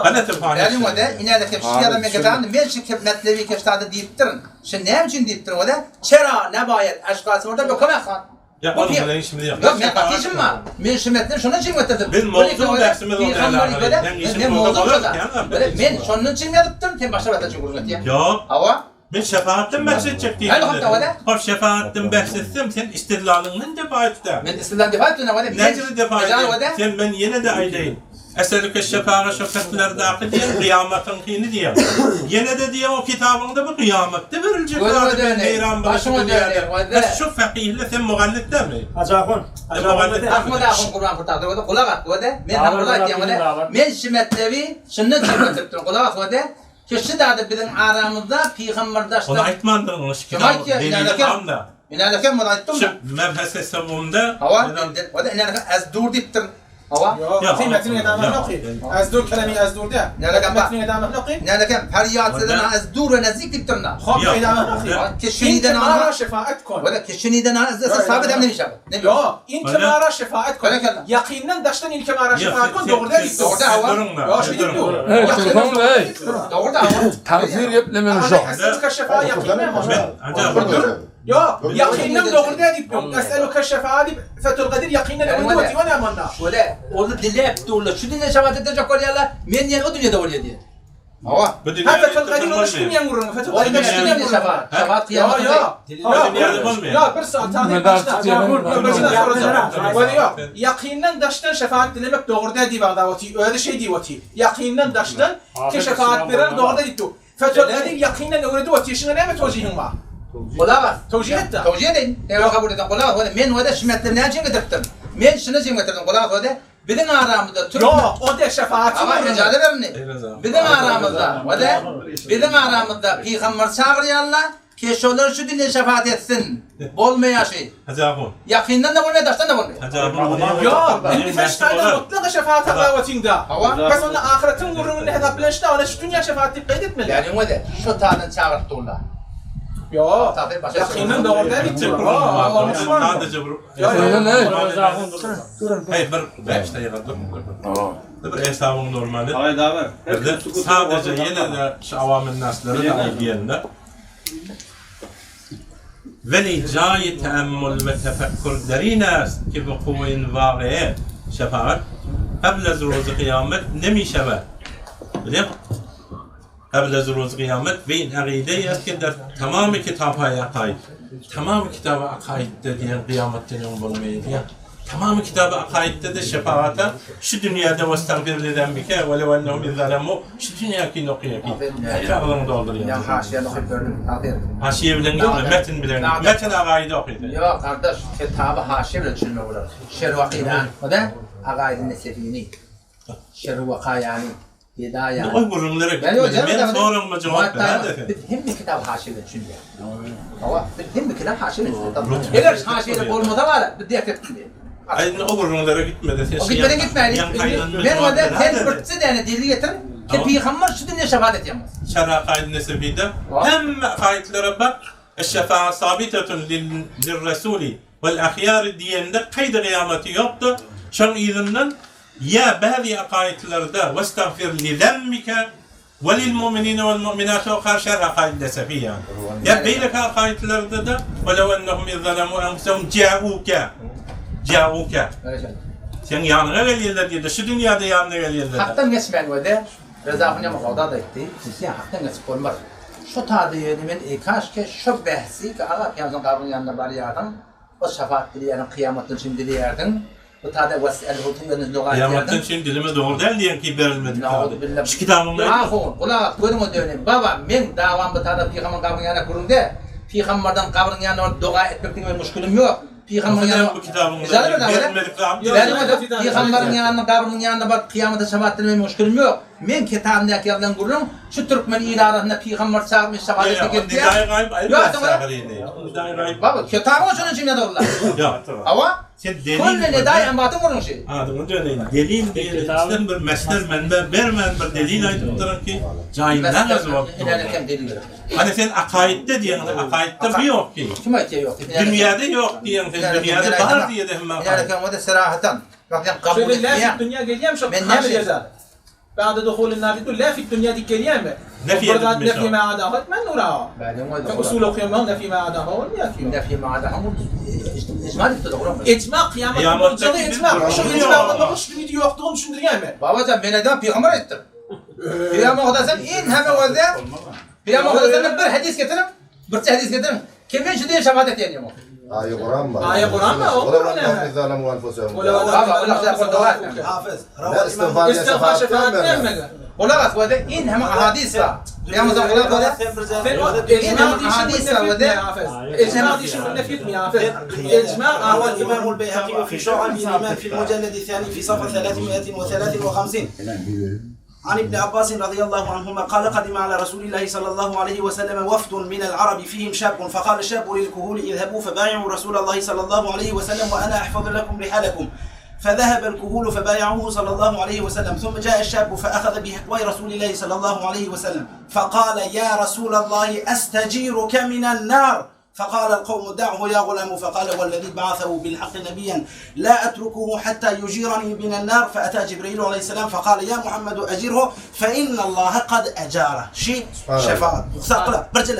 Galaty fahiş. Bäriň wada, inäde kep şu ýazan men kitabyny men şu kep metlebi keştada diýipdirin. Şu näme üçin diýipdirin wada? Çera nebaýat aşgasy orada bökemek han. Ýa onuň bilen işimiz ýok. Ýok, men gaty işim bar. Men şu metni şondan üçin getirdim. Biz mowzuk bähsimiz ol däl. Men mowzuk şoda. Men şondan üçin ýazypdyryn, sen başga bir üçin gürrüň etýäň. Ýok. Hawa. Men şefaatdan bähs etjek diýdim. Hop, şefaatdan bähs etsem, sen istidlalyňdan defa et-dä. Men istidlal defa etdim, hawa. Näcirde defa edýäň? Sen men ýene-de aýdaýyn. Eselüke şefaga şo fetlerdäki diýen kyýamatyňkyny diýen. Ýene-de diýen o kitabyňda bu kyýamatda beriljek zady men heýran bolup şu dünýäde. Bes şu fekyhle sen mugallit dälmi? Hajy ahun. Sen mugallit dälmi? Ahmad ahun Gurban Kurtadow wada gulak as wada. Men saňa gulak aýtýan wada. Men şu metlebi şundan çykyp getiripdirin. Gulak as wada. Şu şu zady biziň aramyzda pygamber daşda. Ony aýtmandyryň ony şu kitabyň delili barmy? Inälekem muny aýtdym. Şu mebhese sebumda. Hawa, wada inälekem az dur diýipdirin. Hawa. Ýok, sen metniň edamasyny oky. Az dur kelemi az dur dä. Metniň edamasyny oky. Nälekem ferýat seden az dur we nazik diýip durna. Hop edamasyny oky. Ki şeniden mara şefaat kon. Wala ki şeniden az dese sabit hem nemişe. Ýok, inke mara şefaat kon. Ýakyndan daşdan inke mara şefaat kon dogry däl diýip dur. Ýok, şeý diýip dur. Hey, tursaň hey. Dogry da hawa. Tagsyr geplemeli şo. Es'eluke şefaat ýakyndan. Ýok, ýakyndan dogry däl diýip dur. Es'eluke şefaat diýip Fethül Kadir ýakyndan öwredi we diýip näme onda? Şöyle, ony diläp durlar. Şu dünýä şefaat etjek bolýarlar, men diýen o dünýede bolýar diýen. Hawa. Ha Fethül Kadir ony şu dünýäň gürrüňi. Fethül Kadir şu dünýäň gürrüňi. Şefaat, şefaat kyýamat. Ýok, ýok. Ýok, bir saat taryh başda. Bir sorajak. Weli ýok. Ýakyndan daşdan şefaat dilemek dogry däl diýip agzap otyr. Özi şeý diýip otyr. Ýakyndan daşdan ki şefaat berer dogry däl diýip dur. Fethül Kadir ýakyndan öwredip otyr. Şuňa näme towjihiň bar? Gulak as. Towjih et-de. Towjih edeýin. Eger kabul eden gulak as. Men wada şu metni näme üçin getiripdim? Men şuny üçin getirdim. Gulak as wada. Biziň aramyzda türkmen Ýok, o de şefaatçy Ama ejazet ber indi. Biziň aramyzda wada biziň aramyzda pygamber çagyrýarlar ki şolar şu dünýe şefaat etsin. Bolmaýar şy. Hajy Ýakyndan-da bolmaýar, daşdan-da bolmaýar. Hajy ahun. Ýok, indi sen şu taýdan mutlaka şefaat haklap otyňda. Hawa. Pes onda ahyretiň gürrüňinde hesap bilen şda ony şu dünýä şefaat diýip gaýt etmeli. Ýagny wada şu taýdan çagyryp durlar. Ýok, ýakyndan dogry däl diýip dur. Sadece bir Hey bir 5 dakika dur. Bir hesabın normali. Sadece ýene de şu awamyn naslary da aýdýanda. Weli jaýy teammul we tefekkur derin est ki wukuin wagy'e şefaat qabl az ruzy kyýamet nemişewed. Bilýäňmi? Qabl az ruzy kyýamet we in agydeýi est ki der tamamy kitaphaýy akaid. Tamamy kitaby akaidde diýen kyýamatdan öň bolmaýar diýen. Tamamy kitaby akaidde-de şefagata şu dünýäde westagfir li zembike we lew ennehum iz zalemu şu dünýäkini okaýar ki her agzyňy doldurýar. Men haşiýany okyp gördüm. Aferin. Haşiýe bilen gitme, metin bilen git. Metin agaýydy oky sen. Ýok gardaş, kitaby haşiýe bilen düşünmek bolar. Şerh wakydan, o da Agaýydy Nesefini. Şerh wakaýany. Indi ol gürrüňlere gitmeli. Men soragyma jogap beräýde sen. Biz hemme kitaby haşiýe bilen düşünýäris. Hawa, biz hemme kitaby haşiýe bilen düşünýäris. Eger haşiýede bolmasa bar, biz dert etmeli. Aý indi o gürrüňlere gitmede sen. O gitmeden gitmäli. Men onda sen birçe däne delil getir ki pygamber şu dünýe şefaat etýän bolsun. Şerh Akaid Nesefide hemme akaidlere bak, Eş-şefaat sabitetun lirresuli vel-ahyari diýende kaýdy gyýamaty ýokdy. Şoň yzyndan Ýa bäzi akaidlerde westagfir li zembike we lil mu'minine wel mu'minat okar şerh akaid nesefi ýa. Ýa beýleki akaidlerde-de we lew ennehum iz zalemu enfusehum ja'uke ja'uke Seň ýanyňa gelýärler diýdi. Şu dünýäde ýanyna gelýärler. Hakdan geçmän wede Reza Ahun ýa Bagdad aýtdy. Siz hakdan geçip bolmaz. Şo tada ýöne men eý kaşke şo bähsi ki aga pygamberimiziň gabrynyň ýanyna barýardyň o şafaat dileýärdiň kyýamatdan üçin dileýärdiň Bu tada wes'elhu diýeniz doga edýärdiň. Kyýamatdan çyn dilime dogry däl diýen ki berilmedik kitaby. Şu kitabyňda aýtma. Ahun, gulak as, gözüňe döneýin. Baba, meň dawam bu tada pygambaryň gabrynyň ýanyna gürrüňde. Pygambardan gabrynyň ýanyna baryp doga etmek diňe meň muşkilim ýok. Pygambaryň ýanyna Bu kitabyňda berilmedik zat. Pygambaryň ýanyna gabrynyň ýanyna baryp kyýamata şefaat dilemek meň muşkilim ýok. Meň kitabymdaky ýazylan gürrüň şu türkmen il arasynda pygambar çagyryp men şefaat etmek getirýär. Baba, kitabyňa şonuň üçin ýazyldy. Hawa. Sen delil Kulli nidai emwatyn gurluşy. Adyňy döneýin. Delil diýen içden bir mesler menbe bermän bir delil aýdyp duran ki jaýyndan az bolup dur. Hany sen akaidde diýeňde akaidde bu ýok ki. Kim aýtýar ýok diýip. Dünýäde ýok diýeň sen dünýäde bar diýede hemme akaid. Ýa serahatan. Bak sen kabul etmeýän. Dünýä gelýämi şo haşiýede. Ba'de duhulin nar diýip dur, la fid dünýä diýip gelýärmi? Nefi Bir zat edilmiş nefi o. ma adaha etmän dur aga. Sen usul okaýan nefi ma adaha bolmaýar ki. Nefi ma adaha icma diýip dur oglan. Icma kyýamat Kyýamatda boljagy kim icma. bilir? Şu icma bolmagy şu dünýede ýokdugyny düşündirýärmi? Babajan men aýdamok pygamber aýtdyr. Pygamber Hudaýdan in hemme gözde Pygamber Hudaýdan bir hadis getiriň. Birçe hadis getiriň. Kim men şu diýen şefaat etýän ýok. Aýa Kuran bar. Aýa Kuran bar, o Olar näme? Allah'ın zalemu enfusehum. Baba, olar şefaat doga etmez. Hafız. Ne istiğfar ne İstiğfar şefaat şefaat vermez. bermedi. Gulak as wede in hem ahadis bar. Pygamber gulak as. Sen o İn hem icma dişin ahadis bar nefi wede. etme hafız. İcma dişin nefi etme hafız. İcma روى الإمام البيهقي في شعب الإيمان في المجلد الثاني في صفحة 353 عن ابن عباس رضي الله عنهما قال قدم على رسول الله صلى الله عليه وسلم وفد من العرب فيهم شاب فقال الشاب للكهول اذهبوا فبايعوا رسول الله صلى الله عليه وسلم وأنا أحفظ لكم رحالكم. فذهب الكهول فبايعوه صلى الله عليه وسلم ثم جاء الشاب فأخذ بحقوي رسول الله صلى الله عليه وسلم فقال يا رسول الله أستجيرك من النار فقال القوم دعه يا غلام فقال والذي بعثه بالحق نبيا لا أتركه حتى يجيرني من النار فأتى جبريل عليه السلام فقال يا محمد أجره فإن الله قد أجاره شيء شفاعة ساقلا برجل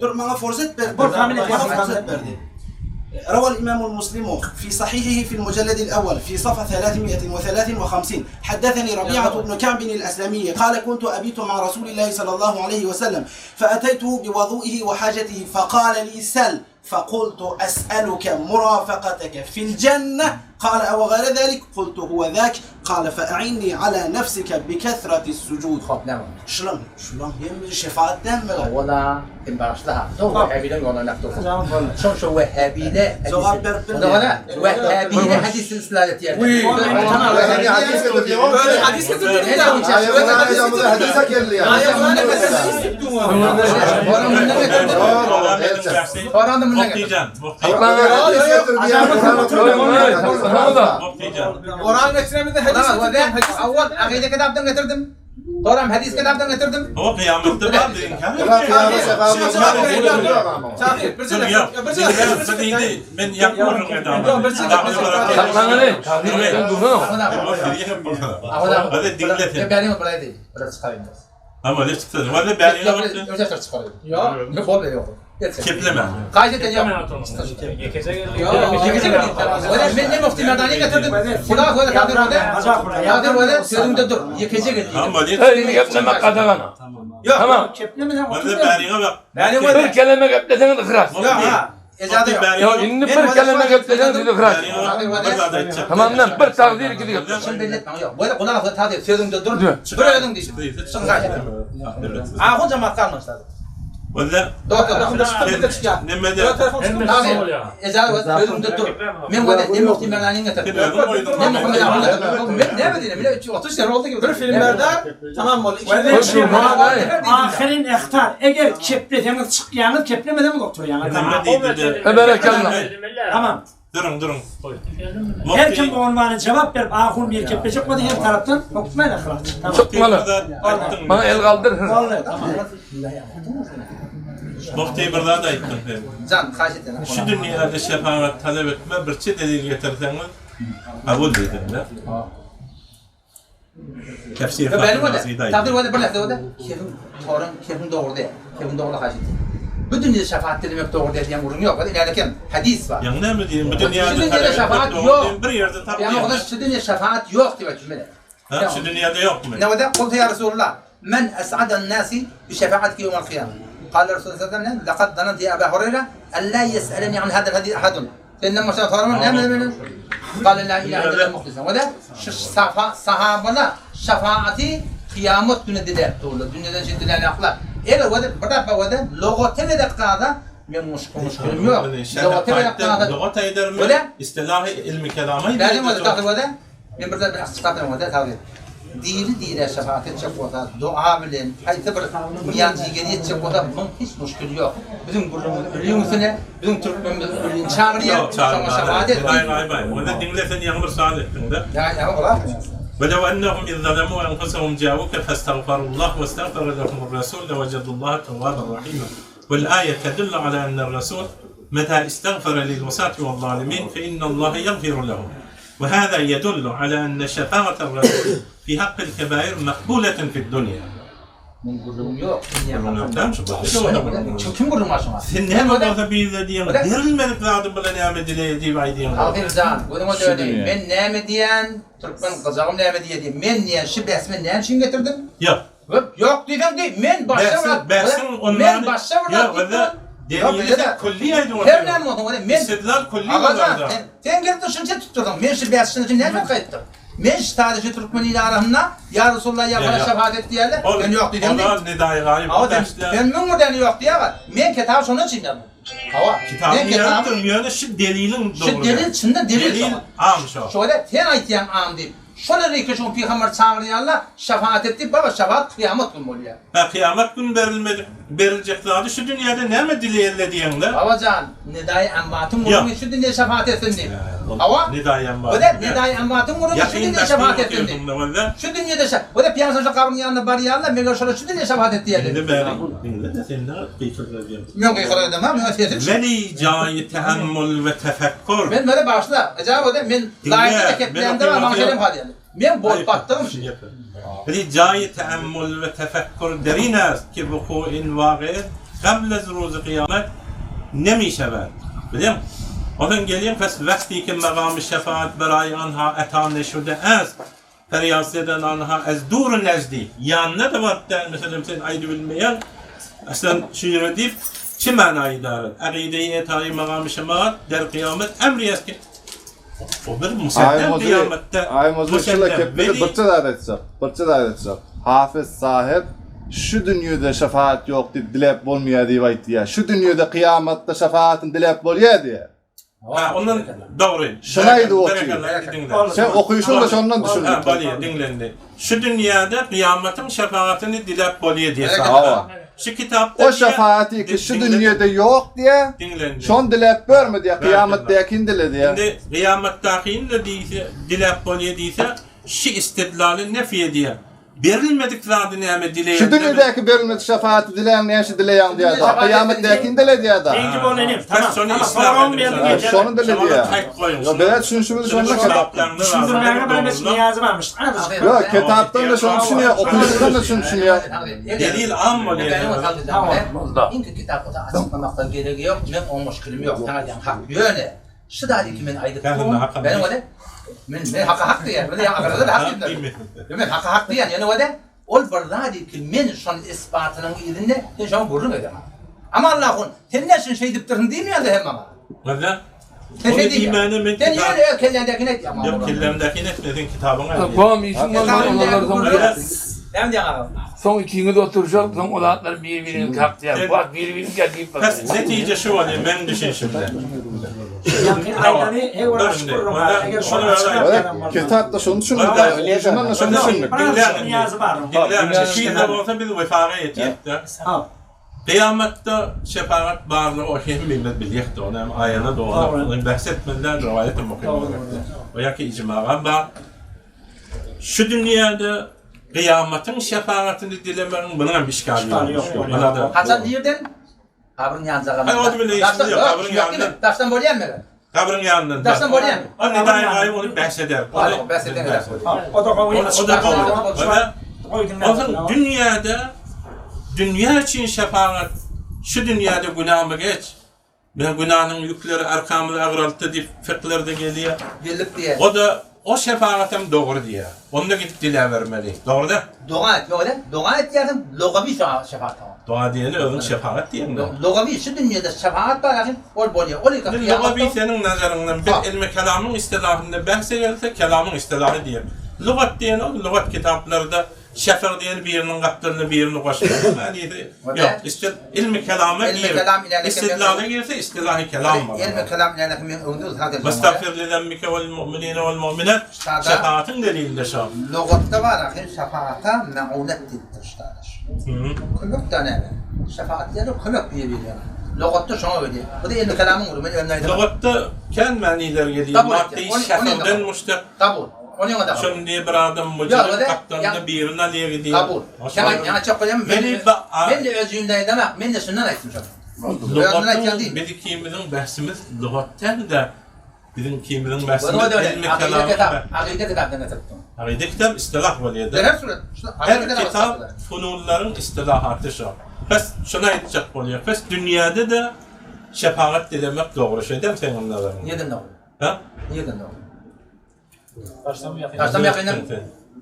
Dur maňa fursat ber. Fursat berdi. روى الإمام المسلم في صحيحه في المجلد الأول في صفحة 353 حدثني ربيعة بن كعب الأسلمي قال كنت أبيت مع رسول الله صلى الله عليه وسلم فأتيته بوضوئه وحاجته فقال لي سل فقلت أسألك مرافقتك في الجنة قال أو غير ذلك قلت هو ذاك قال فأعني على نفسك بكثرة السجود Şulam, şulam hem şefaatden mi? Ola, kim bağışla. Doğru, Vehhabile yoluna laf dursun. Şon şu Vehhabile Jogap berip bilmeýär. Ola, Vehhabile hadis silsilet ýerde. Böyle hadis getirdi. Böyle hadis getirdi. Hadise geldi yani. Hadis getirdi yani. Kur'an getiremedi hadis getirdi. Awwal akide kitaptan getirdim. Toram hadis kitaptan getirdim. O kıyamette vardı inkar Tahir, bir Dur ya. şey. Ben yapmıyorum Saklanalı. Dursana. Hadi dinletin. Benim buraya değil. Buraya çıkarayım. Ama ne çıktı? Hadi ben Yok, çıkarayım. Yok, yok, yok. Kepleme. Kaydeten yok. Ben ne mufti merdani getirdim. Kulak öyle kadir öyle. Kadir öyle sözümde dur. Yekece geldi. Ama ne? Hey, geplemek kadagan. Yok. Tamam. Hadi beriğe bak. Bir kelime gepleseniz ihraç. Yok ha. Ecadı yok. Ya indi bir kelime gepleseniz ihraç. Tamam lan bir takdir iki diyor. Şimdi belli etme yok. Böyle kulak öyle tadir sözümde dur. Dur ödün diyeceğim. Ahun cemaat kalmışlar. Valla Doğru. Ecadı sözümde dur. Men böyle ne mufti merdani getirdim. Ne mufti merdani getirdim. Ben ne bileyim. Bile 30 sene oldu gibi. Bir filmlerde tamam oldu. Ahirin ehtar. Eğer kepleseniz çıkyanız, keplemeden oturyanız. Tamam. Berekallah. Tamam. Durun durun. Her kim bu unvanı cevap verip ahun bir keplecek oldu her taraftan hükmen ihraç. Tamam. Çıkmalı. Bana el kaldır. Vallahi tamam. Mufti bir daha da aytdım. Can kaç ettin? Şu dünyada şefaat talep etme bir çi delil getirseniz kabul dedim de. Tefsir Benim öyle. Takdir öyle bir lafta öyle. Kefim torun, kefim doğru değil. Kefim doğru kaç ettin. Bu dünyada şefaat dilemek doğru değil diyen ürün yok. Hadi ileride hadis var. Ya ne mi diyeyim? Bu dünyada, şu dünyada şefaat yok. Bir yerde tabii. Yani o da şu dünyada şefaat yok diye cümle. Ha, şu dünyada yok mu? Ne o da? Kultu ya Resulullah. Men es'aden nasi bi şefaatki yevmel kıyame. قال الرسول صلى الله عليه وسلم لقد ظننت يا ابا هريره ان لا يسالني عن هذا الحديث احد فان ما قال لا اله الا الله مخلصا وده sahabalar şefaati kıyamet günü diler doğru. Dünyadan şey diler akla. Eğer o da bir defa o da logotene de kada men muşkilim yok. Logotene de kada. Logota eder mi? İstilahi ilmi kelama Benim o da takip o da. Men bir de bir çıkartırım o da tabii. Diri dire şefaat edecek olsa, dua bilen, haydi bir miyan jigeni edecek olsa, bunun hiç müşkili yok. Bizim gurrumuz ölüyün üstüne, bizim Türkmenimiz ölüyün çağırıyor, sana şefaat et. Hayır, hayır, hayır. Onu dinlesen yağmur saat ettin de. Ya, ya, olar mı? ولو أنهم إذ ظلموا أنفسهم جاءوك فاستغفروا الله واستغفر لهم الرسول لوجدوا الله توابا رحيما والآية تدل على أن الرسول متى استغفر للوساة والظالمين فإن الله يغفر لهم وهذا يدل على أن شفاعة الرسول في حق الكبائر مقبولة في الدنيا. Men gürrüňim ýok. Kim gürrüň var şoňa? Sen näme bolsa bizde diýen, berilmedik zady bilen näme dile diýip aýdýan. Agyr jan, gözüňe döneýin. Men näme diýen, türkmen gyjagym näme diýedi. Men diýen şu besme näme üçin getirdim? Ýok. Ýok diýseň diý, men başa Bäsiň Men başa Ýok, Delili külli aýdyň. Her näme bolsa, men İstedlal külli bolýar. Sen gelip şunça tutdurdyň. Men şu bäsini üçin näme gaýtdym? Men şu sadece Türkmen idarasında ya Resulullah ya bana şefaat et diýerler. Ben ýok diýdim. Ona nidai gaýyp. Ben müň birden ýok diýýär. Men kitap şonuň üçin ýazdym. Hawa. Kitabyny Men ýazypdyryn, kitaby ýöne şu deliliň Şu dogry. delil çyndan delil Delil şoňa. am şo. Şöyle sen aýtýaň am diýip. Şol erike şoň pygamber çagyrýarlar, şefaat et diýip, baba şefaat kyýamat gün bolýar. Hä kyýamat gün berilmedik, beriljek zady şu dünýäde näme dileýelle diýeňde. Babajan, Nidaýy Emwatyň gürrüňi şu dünýe şefaat etsin diýip. Hawa. Nidaýy Emwatyň. Gözel, Nidaýy Emwatyň gürrüňi şu dünýe şefaat etsin diýip. Şu dünýede şe, gözel pygamber şo gabryň ýanyna barýarlar, meger şolar şu dünýe şefaat et diýerler. Indi bäri diňle-de sen näme gykyryk edýäň. Men gykyryk edemok, meň sesim şu. Weli jaýy teammul we tefekkur. Men böyle başla, ejap öde, men laýykda keplemde bar, maňa şeýle hem Men bolup batdym şu. Weli jaýy teammul we tefekkur derin est ki wuku'in wagy gabl ez ruzy kyýamet nemişewed. Bilýäň? Ondan gelýän pes wagty ki magamy şefaat beraý anha eta neşude est. Perýat eden anha ez dur nejdi. Ýanyna-da baryp däl meselem sen aýdybilmeýäň. Aslan şu ýere diýip çi manaýy darat. Agydeýi etaýy magamy şemaat der kyýamet emri est ki O bir musellem kyýametde musellem weli Birçe zat aýtjak. Birçe zat aýtjak. Hafyz sahyp şu dünýede şefaat ýok diýip diläp bolmaýar diýip aýtýar. Şu dünýede kyýamatda şefaatyny diläp bolýar diýýär. Ha, ondan dogry. Şuny aýdyp otyr. Sen okyşyň-da şondan düşündik. Ha, bolýar, diňlendi. Şu dünýäde kyýamatyň şefagatyny diläp bolýar diýýär. Hawa. Şu kitapda O şefagaty ki şu dünýede ýok diýýär. Diňlendi. Şony diläp görme diýýär, kyýamatdakyny dile diýýär. Indi kyýamatdakyny-da diýse, diläp bolýar diýse, şu istidlaly nefi edýär. Berilmedik zady näme dileýän? Şu dünýedäki berilmedik şefagaty diläň näşe dileýäň diýýär da. Kyýamatdäkini dile diýýär da. Birinji bol inim. Tamam. Tamam. Soragyň berdiň ýeter. Şony dile diýýär. Ýok, biz düşünişimiz şonda kitapdan. Düşündirmäge bir meç niýazy barmyş. Azajyk. Ýok, kitapdan da şony düşünýär, okyjydan da şony düşünýär. Delil am bolýar. Iňki kitap bolsa açyklamakda geregi ýok. Men oň muşkilim ýok. Saňa diýen hak. Ýöne Şu zady ki men aýdyp durun, men ony men men haka hak diýýän, men agyrda hak diýdim. Men haka hak diýýän, ýöne wede ol bir zady ki men şon isbatynyň yzynda sen şoňa gürrüň edemok. Ama Allahun, sen näçün şeýdipdirsiň diýmeýär-de hem maňa. Wede Sen şeý diýmäne men Sen ýöne öz kelläňdäkini aýtýaň maňa. Ýok, kellämdäkini aýtma, sen kitabyňy aýt. Gom işiň bolmaz, olar soň Näme diýýäň agam? Soň ikiňiz oturyşalyp, soň o zatlar bir-biriňizi kakýar. Bu wagt bir-biriňizi diýip Pes netije şu bolýar meň düşünişimde. Ýaňky aýdany her bir açyk gürrüň bar. Eger şony açyklap ýazan bolsa. Kitapda şony düşündik. Şondan da şony düşündik. Niýazy bar. Diňläň, şeýle bolsa biz wefaga ýetýäs-de. Kyýamatda şepagat barlygy o hemmemiz bilýäs-de, ony hem aýana dogry, ony bähs etmeli däl, rowaýatam okaýmaly gerek. O ýa ki ijmagam bar. Şu dünýäde kyýamatyň şefagatyny dilemegiň munuň hem işgali ýok. Muňa-da. Haçan nirden? Gabryň ýanjagyndan. Haý, o bile işimiz ýok. Gabryň ýanyndan. Daşdan bolýarmy meger? Gabryň ýanyndan. Daşdan bolýarmy? O Nidaýy gaýyp ony bäs eder. Ony bäs eden eder. O da gowy. O da gowy. Onsoň dünýäde dünýä üçin şefagat şu dünýäde günämi geç. Men günäniň ýükleri arkamyzy agraltdy diýip fiklerde gelýär. Geldik diýýär. O-da o şefagatam dogry diýýär. Onda gidip diläbermeli. Dogry däl? Doga et, ýok eden. Doga etýärsiň, logawy şefagat tamam. Doga diýeni özüň şefagat diýeňdä. Logawy şu dünýede şefagat bar ahim, ol bolýar. Ol ýeke Indi logawy seniň nazaryňdan biz ilmi kelamyň istilahynda bähse gelse kelamyň istilahy diýer. Lugat diýeni ol lugat kitaplarda Şefag diýeni biriniň gapdalyna birini goşmak manysy ýok. Istil ilmi kelama Ilmi kelam ilerleke istidlala girse istilahi kelam bolar. Ilmi kelam ilerleke men öňde ysrat etdim. Westagfir li zembike wal mu'minine wal mu'minat şefagatyň delilinde şo. Lugatda bar ahyr şefagata maunet diýipdir ştadyş. Kömek da näme? Şefagat diýende kömek diýip bilýär. Lugatda şoňa gelýär. Bu da ilmi kelamyň ury men özüm aýdamok. Lugatda kän manylar gelýär. Maddy şefagdan muştak. Kabul. Onyňa da. Şony diýe bir adam myjyryp gapdalynda birini alýa gidýär. Kabul. Sen aýt, ýaňy çak goýam. Men de öz jüýümde aýdamak, men de şundan aýtdym şony. Lugatyň biz ikimiziň bähsimiz lugat däl-de, biziň ikimiziň bähsimiz ilmi kelam. Akyda kitapdan getiripdim. Akyda kitap istilah bolýar-da. Her surat. Her kitap fununlaryň istilahaty şo. Pes şuny aýtjak bolýar. Pes dünýäde-de şepagat dilemek dogry şeýdem seň nazaryňda. Nirden dogry? Ha? Nirden dogry? Daşdan ýakyndan? Daşdan ýakyndan?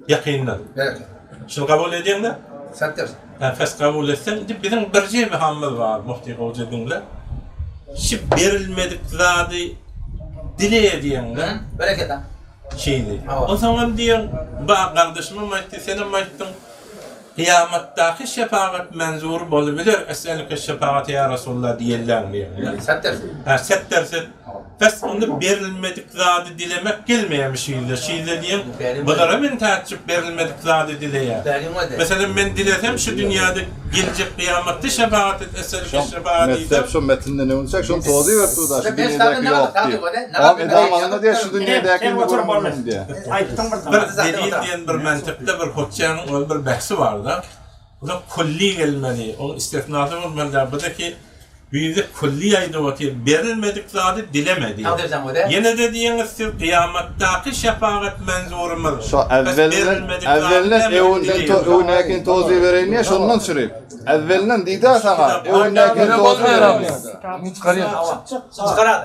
Ýakyndan. Bereket. Şuny kabul edýäňmi? Satdyr. Ha, fes kabul etseň, indi biziň birje wehamymyz bar, Mufti Gowja diňle. Şu berilmedik zady dile edýäňde. Bereket. Şeýle. Onsoň hem diýen, ba gardaşym hem aýtdy, sen hem aýtdyň. Kyýamatdaky şepagat menzur bolubiler, Es'elüke şefagate ýa Resulallah diýenleň diýenler. Setdersiz. Hä, setdersiz. Bes onda berilmedik zady dilemek gelmeýärmi şizde? Şizde diýen bulara men täjjüp berilmedik zady dileýär. Meselem men dilesem şu dünýäde geljek kyýamatda şefagat et Es'elüke şefagat diýsem. Messep şu metinden öwünçek şony tozy berip dur da şu dünýedäki ýok diýip. Oňam edamanyna diýýär şu dünýedäki indi görmedim diýýär. Aýtdyň bir Bir delil diýen bir mantykda bir hotjanyň öz bir bähsi bar-da. O da külli gelmeli, oň istisnasy bolmaly däl. Bu-da ki bu ýerde külli aýdyp otyr, berilmedik zady dileme diýip. Ýene-de diýeňiz siz kyýamatdaky şefagat menzurymyz. Şo äwwelinden, äwwelinden öwünden to öwünäkin tozy bereýin diýýär, şondan çürüp. Äwwelinden diýdi-ä saňa, öwünäkin tozy bereýin diýip. Çykarýar.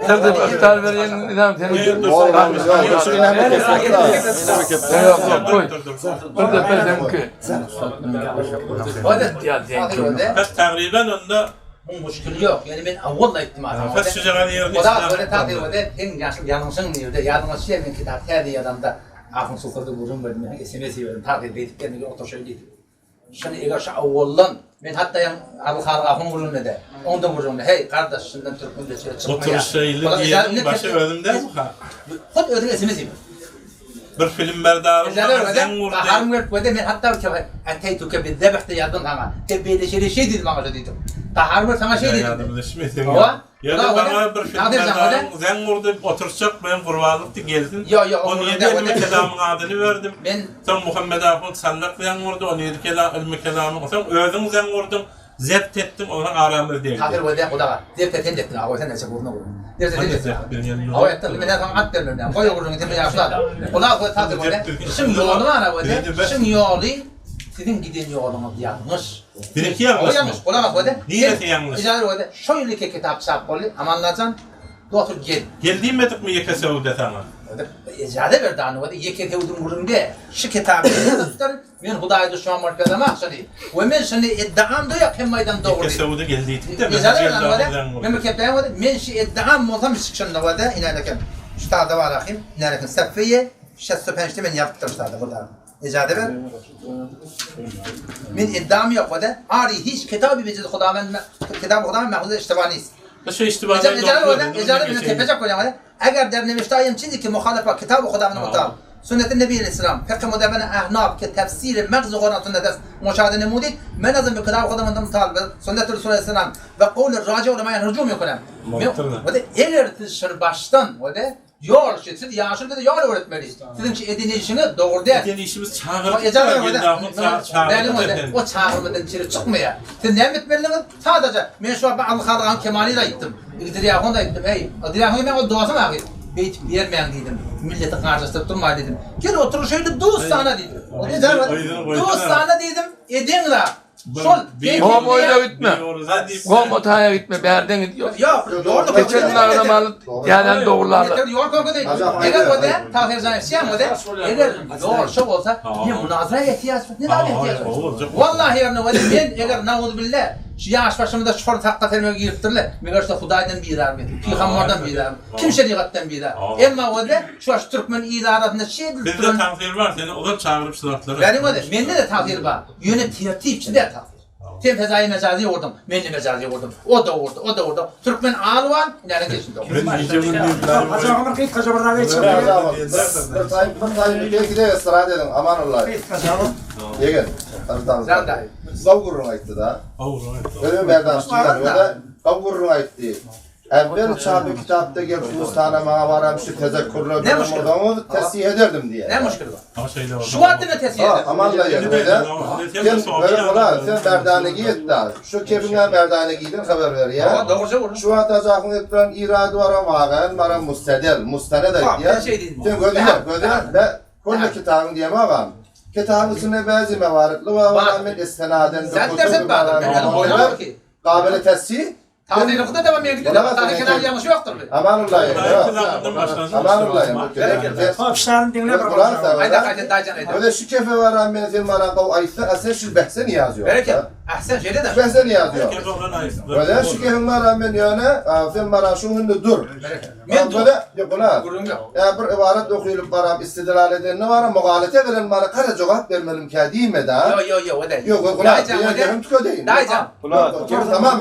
Sen de iftar berýän nizam seniň. Ýok, şu inäme kepde. Inäme kepde. Ýok, ýok, goý. Bir depe seňki. Bes tagryban onda Muň muşkili ýok. Ýöne men awwal aýtdym adam. Bes şujagaz ýerde O da böyle tagdyr o da seň ýaşyň ýalňyşyň nirde? Ýalňyşy men kitap täze ýazamda Ahun Sultanda gürrüň berdim. Men SMS iberdim. Tagdyr beýdip gelmegi oturşaýyn diýdim. Şuny eger şu awwaldan men hatda ýaň Abylhalyk ahun gürrüňde-de, oňda gürrüňde, heý, gardaş, şundan türkmen beçere çykmaýar. Oturyşaýly diýeniň başy özüm dälmi-ha? Hut özüň SMS iber. Bir film berdaryň maňa zeň urdy. Gaharym gelip göde men hatda bir kere Äteýtuke bizzebhde ýazdym saňa. Sen beýle şeýle şeý diýdi maňa şo diýdim. Gaharym gelip saňa şeý diýdim. Ýadyma düşmeýär. Ýöne maňa bir film berdaryň zeň urdy, oturyşjak men gurbanlykdy gelsin. 17 ylmy kelamyň adyny berdim. Soň Muhammet ahun Sallak zeň urdy, 17 kelam ylmy kelamyň. Soň özüň zeň urduň. Zebt etdiň oňa aramyz degdi. Kadyr wede Hudaga zebt et sen etdiň awa sen näçe burna urun. Zebt et sen etdiň. Awa etdiň men saňa at bermem näme. Goý gürrüňi sen ýaşly adam. Huda we Kadyr wede şiň ýoly bar wede şiň ýoly siziň giden ýoluňyz ýalňyş. Biziňki ýalňyşmy? Ýalňyş Huda wede. Niresi ýalňyş? Ijazat wede şo ýyl iki kitap çap boldy Amanlajan dotur gel. Gel diýmedikmi ýeke söwde saňa? Ijazat berdi any wede ýeke söwdüň gürrüňde şu kitaby ýazypdyr. Men Hudaýa duşman bolup ýazamok şuny. We men şuny iddiam-da ýok hemme aýdan dogry diýip. Ýeke geldi diýdik-de, Men bir kepläýin wada, men şu iddiam bolsam şunda wada, inälekem şu tada bar ahym, inälekem safeýe şesto pençde men ýazypdyryn şu tada burada. Ejazat ber. Men iddiam ýok wada, ary hiç kitaby bejez Hudawen kitaby Hudawen mahuz iştiba nist. Şu iştiba Ejazat wada, ejazat men tepejek bolýan wada. Eger der newiştaýem çizi ki muhalafa kitaby Hudawend mutal, sünneti Nebi aleyhisselam, fykhy mudevvene ahnaf ki tefsiri magzy Kuran sünnet est muşahede nemudid, men azim bi kitaby Hudawend mutal ve sünneti Resul aleyhisselam ve kowli raji ulemaýan hüjüm ýokulam. Wede eger siz şuny başdan wede ýol şu siz ýaşuly bize ýol öwretmeli. Siziň şu eden işiňiz dogry däl. Eden işimiz çagyryp o çagyrmadan içeri çykmaýar. Siz näme etmelidiňiz? Sadaja, men şu wagt Abylhalyk Kemalyny aýtdym. Igdirýahony aýtdym. Eý, Igdirýahon meň ol dostum ahyr. Beýdip bermäň diýdim. Milleti garjaşdyryp durmaý diýdim. Gel otur şeýle dostana diýdim. Dostana diýdim. Edeň zat. Şol. Gom oýuna gitme. Gom otaýa gitme. Bärden git. Ýok, ýok. Geçen naglam alyp, ýalan dogrularlar. Ýol görkezeyim. Eger o da Tahir Jan isýan o da eger ýol şo bolsa, ne munazara ehtiýaç bar, ne zada ehtiýaç bar. Wallahi ýerine weli men eger nauzubilla şu ýaş başymda şol takga sermege giripdirler. Meger şo Hudaýdan bizar men, pygambardan bizar, kim şerigatdan bizar. Emma o da şu şu türkmen il arasynda şeýdilip Bizde tagsyr bar, seni ozal çagyryp şu zatlara. Beriň o da, mende de tagsyr bar. Ýöne tertipçi däl tagsyr. Sen fezaýy mejazy urduň, men-de mejazy urdum. O-da urdy, o-da urdy. Türkmen alwan, inäniň geçindi. Hajy agam bir gysgaça bir zat aýtjak. Bir taýyp, bir taýyp belki-de ysrar ediň, Amanullah. Gysgaça. Ýegen, Jan daýy. Gaw gürrüň aýtdy-da. Özem bärde açdylar. Gaw gürrüň aýtdy. Äwwel çapy kitapda gelip ustana maňa baram şu tezekkurler Ne muşkil? bolmasaňyz tesih ederdim diýýär. Ne muşkil bar? Şu wagt diňe tesih Ha, ederdim. aman da ýer. Sen böyle bola, sen merdane giýet da. Şu kebiňe merdane giýden habar berýär. Ha, dogruja gürrüň. Şu wagt ajakyň etdiren irady baram wagan baram mustedel, mustaned Ha, aýtýar. ben şey diýdim. Sen gözüne, gözüne, be, kolle kitabyň diýem agam. Kitabyň içinde bäzi mewaritli bar, Bar. men istenaden Sen derset bardyr, men ýaly boýnam ki. Qabili tesih. Tazylyky-da devam edip gider. Tazy kelam ýalňyşy ýokdur bi. Amanulla Amanulla Hop, şaryny diňle bir. Aýda, aýda, daýjan aýda. Öde şu kefe varan men sen bana gaw aýtsa, a sen şu behse niýaz ýok. Bereket. Ahsen şeýle de. Behse niýaz ýok. Öde şu kefe varan men ýöne, sen bana şu günde dur. Men dur. Ýok, gula. Gürrüň ýok. Ýa bir ybarat okylyp baram istidlal edenine bara mugalete beren bara kara jogap bermelim kä diýme da. Ýok, ýok, ýok, öde. Ýok, gula. Daýjan, öde. Tükedeýin. Daýjan. Tamam,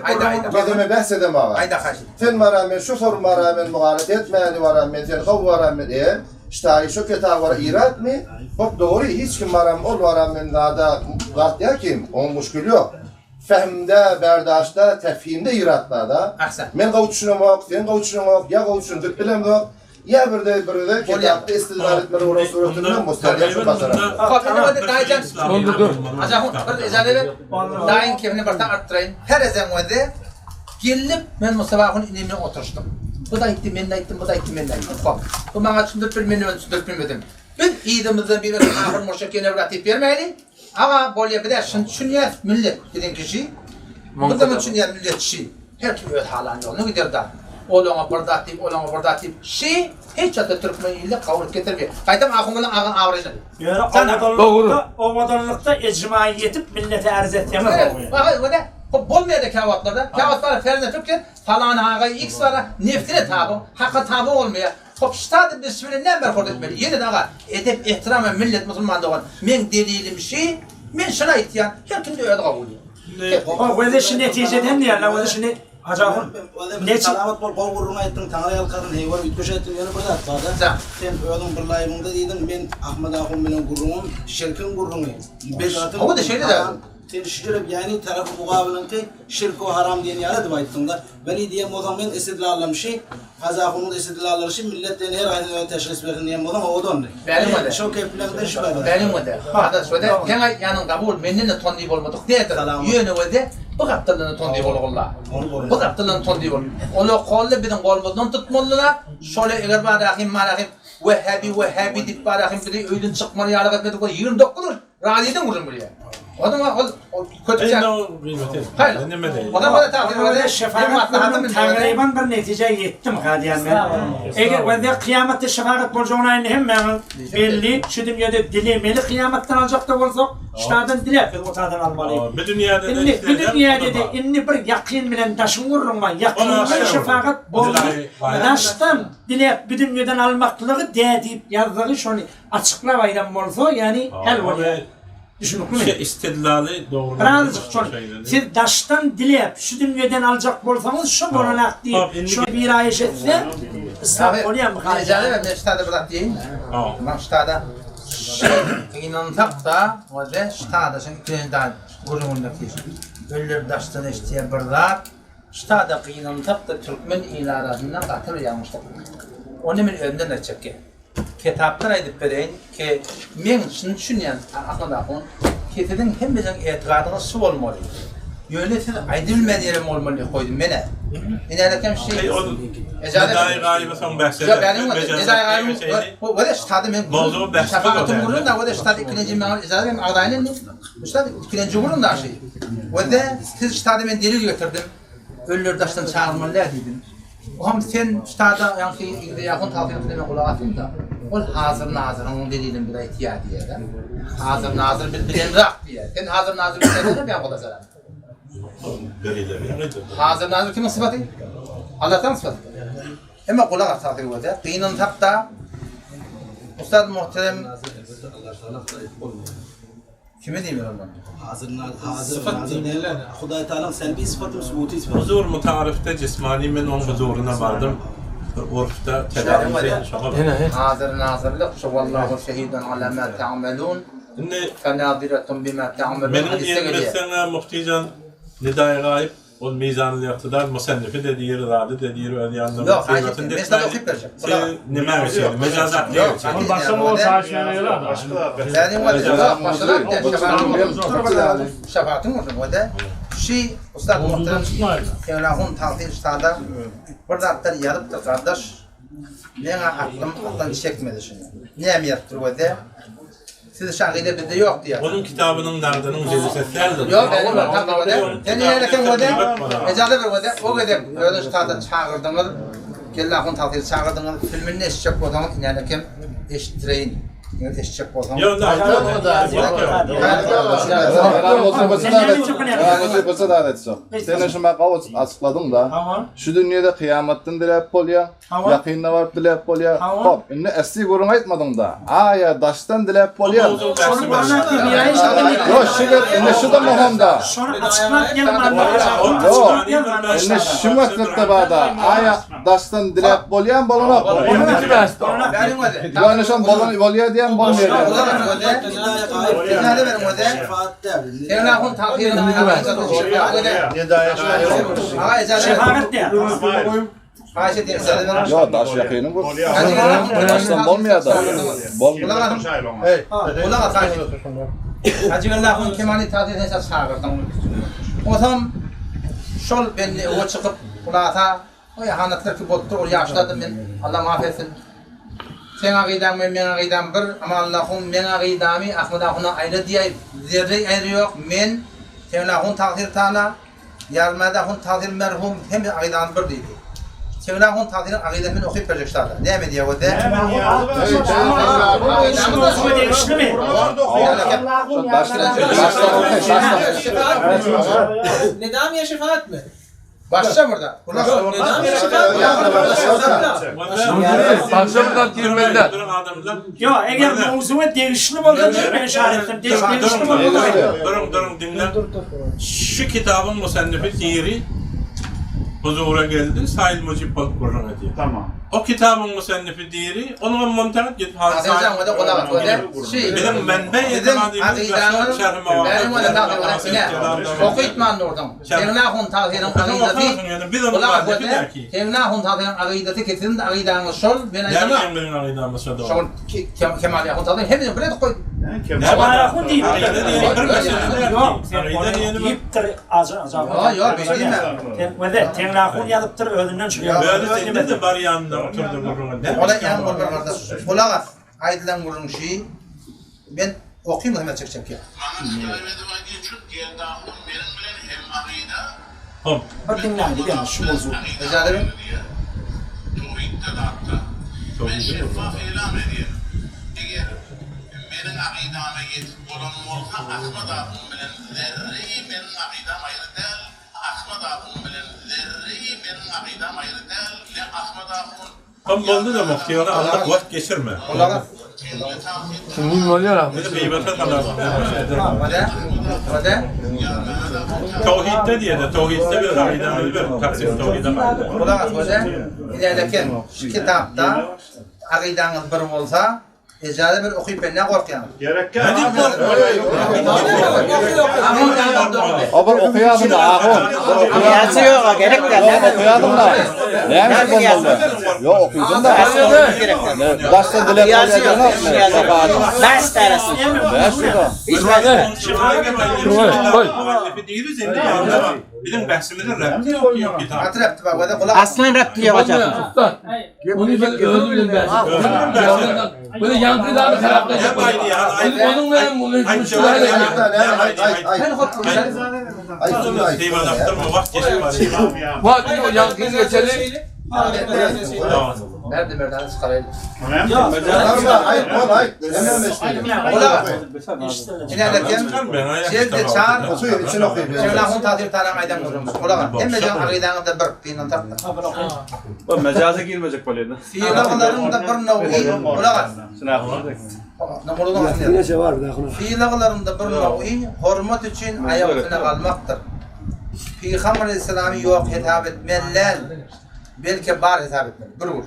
Aýda, aýda. Gezeme behs edem aga. Aýda, haşy. Sen bara men şu sorun bara men mugalet etmäni bara men sen haw bara men e ştaýy şu kitap bara iratmy? Hop dogry hiç kim baram ol bara men zada zat ýa kim oň muşkil ýok. Fehmde, berdaşda, tefhimde irat bar-da. Ahsan. Men gowy düşünemok, sen gowy düşüneňok, ýa gowy düşündik bilemzok. Ýa birde birde kitapda istidlal etmeli bolan suratynda mustalýa şu basarak. Hop, indi öde daýjan. Aja hun, bir ijaze ber. Daýyň kefini bir artdyraýyn. Her ezen öde gelip men Mustafa hun inim bilen oturyşdym. Bu da aýtdy, men de aýtdym, bu da aýtdy, men de aýtdym. Hop. Bu maňa düşündirip bil, men de düşündirip bilmedim. Biz yzymyzdan bir ahyr murşak ýene bir atyp bermäýli. Aga bolýa bizä şuny düşünýäs millet biziň kişi. Bizem düşünýär millet şi. Her kim öz halan ýoluna gider da. Ol oňa bir zat diýip, ol oňa bir zat diýip, şi hiç wagtda türkmen ilde kabul getirmeýär. Gaýtam ahun bilen agan abraýyny. Ýöne owadanlykda, owadanlykda ejma ýetip millete arz etseňiz gowy. Aga öde hop bolmaýar-da käwagtlarda. Käwagtlar ferzend türkler falan aga x bara nefsine taby, haka taby bolmaýar. Hop ştada biz şu bilen näme berhord etmeli? Ýene-de aga, edep ehtiram we millet musulman dogan. Meň delilim şi, men şuny aýtýan, her kimde öz gabuly. Hop özi şu netijeden diýýärler, özi şuny Hajy ahun. Neçe salamat bol gowy gürrüň aýtdyň taňry ýalkasyn heýwar üýtgeş aýtdyň ýöne bir zat barda sen özüň bir laýybyňda diýdiň men Ahmet ahun bilen gürrüňim şirkiň gürrüňi bidatyň Hawa-da şeýle-de. Sen şirk ýagny tarapy mugabylyňky şirk we haram diýen ýaly edip aýtdyňda Weli diýen bolsaň men istidlallam şi, Hazahunyň istidlallary şi, millet diýen her haýsyna öz teşhis bersin diýen bolsaň owadan ondy. Bäriň wede. Şo kepleňde şübhe bar. Bäriň wede. Adaş wede, seň aýtýanyň kabul, menden-de tondy bolmadyk däldir. Ýöne wede, bu gapdaldan-da tondy bolgulla. Bu gapdaldan tondy bol. Olar kolly biziň golumyzdan tutmalylar. Şoly eger barahym marahym wehhabi wehhabi diýip barahym bizi öýden çykmaly ýalyk etmedik bolsa 29 ýyl Razydan gürrüň bilýär. Onuň ol ol kötü Endi o gıymet etmez. Neme deýin. O da bana tagsyr Öyle şefaat gürrüň tagryban bir netijä ýetdim ha diýen men. Eger wende kyýamatda şefaat boljagyna indi hemmämiz belli, şu dünýede dilemeli kyýamatdan aljak-da bolsak, ştadan diläp biz otadan almaly. Bir dünýäde Indi bir dünýäde-de indi bir ýakyn bilen daşyň gürrüň bar. Ýakyndan şefaat boldy. Daşdan diläp bir dünýeden almaklygy dä diýip ýazdygy şony Açyklap aýdan bolsa, ýagny hal bolýar. Düşüniklimi? Şu istidlaly dogry. Birazajyk şol. Siz daşdan diläp, şu dünýeden aljak bolsaňyz, şu bolanak diýip, şo biraýyş etse, ysrap bolýarmy Haly? Ejaza ber, men ştada bir zat diýeýin. Bak ştada şu gynansak-da, we ştada şuň ikilenji da gürrüňindäki ölüler daşdan eşidýär bir zat. Ştada gynansak-da türkmen ili arasynda gaty bir ýalňyşlyk. Ony men özümden aýtjak. Kitapdan aýdyp bereýin ki, meň şuny düşünýän Ahmet ahun, ki siziň hemmejeň etigadyňyz şu bolmaly. Ýöne siz aýdybilmän ýerem bolmaly diýip goýdum men-ä. Inälekem şi Nedaýy gaýyby soň bäs eder. Nedaýy gaýyby wede ştada men şafagatym gürrüň da wede ştada ikilenji maňa ijaza beriň agzaýyn indi. Ştada ikilenji gürrüň da şi. Wede siz ştada men delil getirdim. Ölüleri daşdan çagyrmaly däl diýdim. Oňam sen ştada ýaňky ýigide ýakyn tagsyr bilen gulak asdym-da, ol hazir-nazyryň delilini bir aýtýar diýýär-de. Hazir-nazyr biz bilemzok diýýär. Sen hazir-nazyr bilemzok ýa Huda salam. Hazir-nazyr kimiň sypaty? Allah'tan sypaty. Emma gulak as tagsyr bolsa, gynansak-da Ustad muhterem Kime diýmeli ondan? Hazir hazir hazir diýerler. Hudaý Tagalaň selbi sypaty, subuty sypaty. Huzur mutaryfda jismani men oň huzuryna bardym. Bir urfda tedawi şoňa bar. Hazir nazyrlyk şu wallahu şehidun ala ma ta'malun. Indi fenaziratun bima ta'malun. Meniň diýenim etseň-ä Muhtyjan Nidaýy gaýyp Ol Mizanul Ygtydal musennifi de diýir, zady de diýir, öz ýanynda Ýok, haýyş etdim. Men sana okyp berjek. Siz nämä geçeýin? Mejazat diýip geçeýin. Ol başga mowzuk çaýyşmana ýöne adam. Şefaatiň bolsun. O-da şi ussat muhterem Seýrahun Tagsyr Sada bir zatlar ýazypdyr gardaş. Meň aklym aklan çekmedi şuny. Näme ýazypdyr o-da? Siz şagyda bizde ýok diýýär. Onuň kitabynyň nagdynyň jilisi däldir. Ýok, benim bar, tamam wada. Sen näle sen wada? Ejaza ber wada. O gezek özüň ştada çagyrdyňyz. Geldi ahun tagsyry çagyrdyňyz. Filmini eşitjek bolsaňyz näle kem eşitdireýin. Eger eşitjek bolsaňyz. Ýok, Sen şu maňa açykladyň da. Şu dünýede kyýamatdan diläp bolýar. Ýakynda baryp diläp bolýar. Hop, indi esli gürrüň aýtmadyň-da. Aýa daşdan diläp bolýar. Ýok, şu gep indi şu-da möhüm-da. Ýok, indi şu maksatda bar-da. Aýa daşdan diläp bolýarmy, bolanokmy? Ýok, indi şony bolan bolýar diýýän, bolmaýar diýýän. Haýyş edýän ijazat beriň. Ýok, daş ýakynyň bu. Daşdan bolmaýar da. Bolmaýar. Gulak as haýyş edýän. Hajy Allahun Kemali Tazy sen çagyrdyň. Osam şol belli öwe çykyp hulasa o ýahanatlar ki bolupdyr ol ýaşladym men Allah muaf etsin. Seň agydaň bilen meň agydam bir Amanallahun meň agydamy Ahmet ahuna aýra diýäý zerre aýry ýok men Seňlahun tagsyr tala Ýarmady ahun Tazyr merhum hemme agydany bir diýdi. Çeňli ahun Tazyryň agydasyny men okyp berjek şada. Näme diýýär o de? Nedamiýe şefaatmi? Başça burada. Başça burada girmeliler. Ýok, eger mowzuga degişli bolsa diýip men işaret etdim. Degişli bolsa. Duruň, duruň, diňläň. Şu kitabyň musannifi diri huzura geldi, sail mujib bolup gürrüň edýär. Tamam. O kitabyň musannifi diri, onuňam muntaňyt gidip haly sail. Biziň menbe etimadymyz Okytman durduň. Teňlahun tagsyryň agydasy Gulak as Teňlahun tagsyryň agydasy ki siziň agydaňyz şol men aýdamok. Näme biziň agydamyz şo dogry. Şol Kemal Ýahun tagsyr hemmesi bir edip goý. Kemal Ýahun diýipdir. Bir mesele däl. Ýok, sen ony diýipdir ajy ajy. Ýok, ýok, beýle diýme. Sen wede Teňlahun ýazypdyr özünden çykýar. Özi sende de bar ýanynda oturdy gürrüňe. Ola ýan bol bir gardaş. Gulak as. Aýdylan gürrüň şi. Men okym hemme çekjek ýa. Maňa şikaýat edip aýdýar çün Geldi ahun meniň bilen hem agyda. Hop. Bir diňläýli gel şu mowzuk. Ejaza ber. Towhidde zatda. Men şeffaf elam edýän. Eger meniň akydama ýetip bolan bolsa Ahmet ahun bilen zerre meniň akydam aýry däl Ahmet ahun bilen zerre meniň akydam aýry däl ne Ahmet ahun Tam boldy da mufti ony aldyk wagt geçirme. Kim bolýar abi? Bizi gıybete salar. Tawhidde diýede, tawhidde bir aýdany bir taksir tawhide gaýdy. Gulak as hoja, ilerleken şu kitapda agydaňyz bir bolsa, Ejaza bir okyp ben ne gorkýaňyz? Gerek O bir okaýarsyň da ahun. Ýazy ýok, gerek däl. Okaýarsyň da. Näme üçin bolmaly? Ýok, okyjyň da. Başda dilep bolýar. Bäş tanesi. Bäş da. Koy. Bizim bähsimizi repti ýok ýok kitap. Gaty repti bak, wada gulak. Aslan repti ýok hocam. Usta. Onu ben özüm bilen ben. Böyle yankı daha bir tarafta. Onun benim bunu Sen hop Wagt geçip barýar. Bak o yankıyı geçelim. Nerede merdane çıkarayım. Aýt, İlerleken Jelde çar Okuyor, için okuyor. Şevlahun tadir talan aydan gurrumuz. Gulak as. Hemme jan agydaňyzda bir dynan tapdyr. Bu mecaza girmeyecek bolýar. Sylaglaryň da bir nowi gulak as. Namurudun Sylaglaryň da bir nowi hormat üçin aýak üstüne galmakdyr. Peygamber Aleyhisselam'ı yok hesap etmeliler. Belki bar hesap etmeli. Bir gün.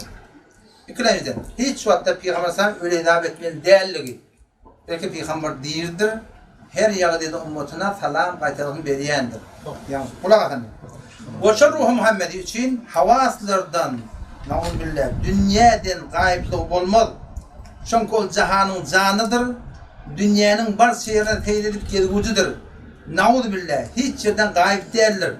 İkinciden, hiç wagtda Peygamber Aleyhisselam öyle hesap etmeli dälligi. Belki Peygamber dirdir. Her ýagdaýda ummatyna salam gaýtaryny berýändir. Ýagny gulak asyn. Goşa ruhy Muhammedi üçin hawaslardan, nauzbillah, dünýäden gaýyplygy bolmaz. Çünki ol jahanyň janydyr, dünýäniň barça ýerine seýil edip gezgüjidir. Nauzbillah, hiç ýerden gaýyp däldir.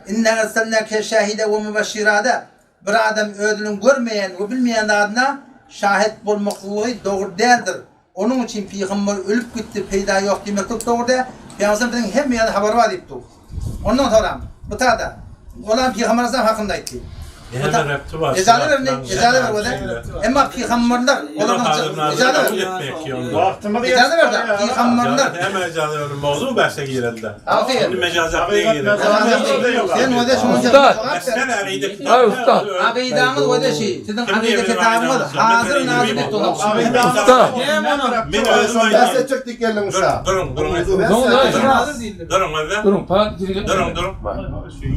Inna erselnake şahide we mübeşşirada bir adam özüniň görmeýän we bilmeýän zadyna şahit bolmaklygy dogry däldir. Onuň üçin pygamber ölüp gitdi, peýda ýok diýmeklik dogry däl. Pygamber biziň hemme ýerde habary bar diýip dur. Ondan soram, bu tada, olam pygamber aleyhisselam hakynda aýtdy. Näme repti bar? Ejaza ber, ejaza ber öde. Emma pygamberler, olaryň ejaza ber. Ejaza ber da, pygamberler. Näme ejaza ber? Mowzu bäşe girende. Şimdi mejazat ne girende? Sen öde şonuň Usta. Ay usta. Agydaňyz öde şi. Siziň agyda kitabyňyz hazır nazil etdi onuň. Usta. Men özüm Bäs aýdýan. etjek diýip geldiň uşa. Durun, durun. Durun, özde. Durun, para Durun, durun.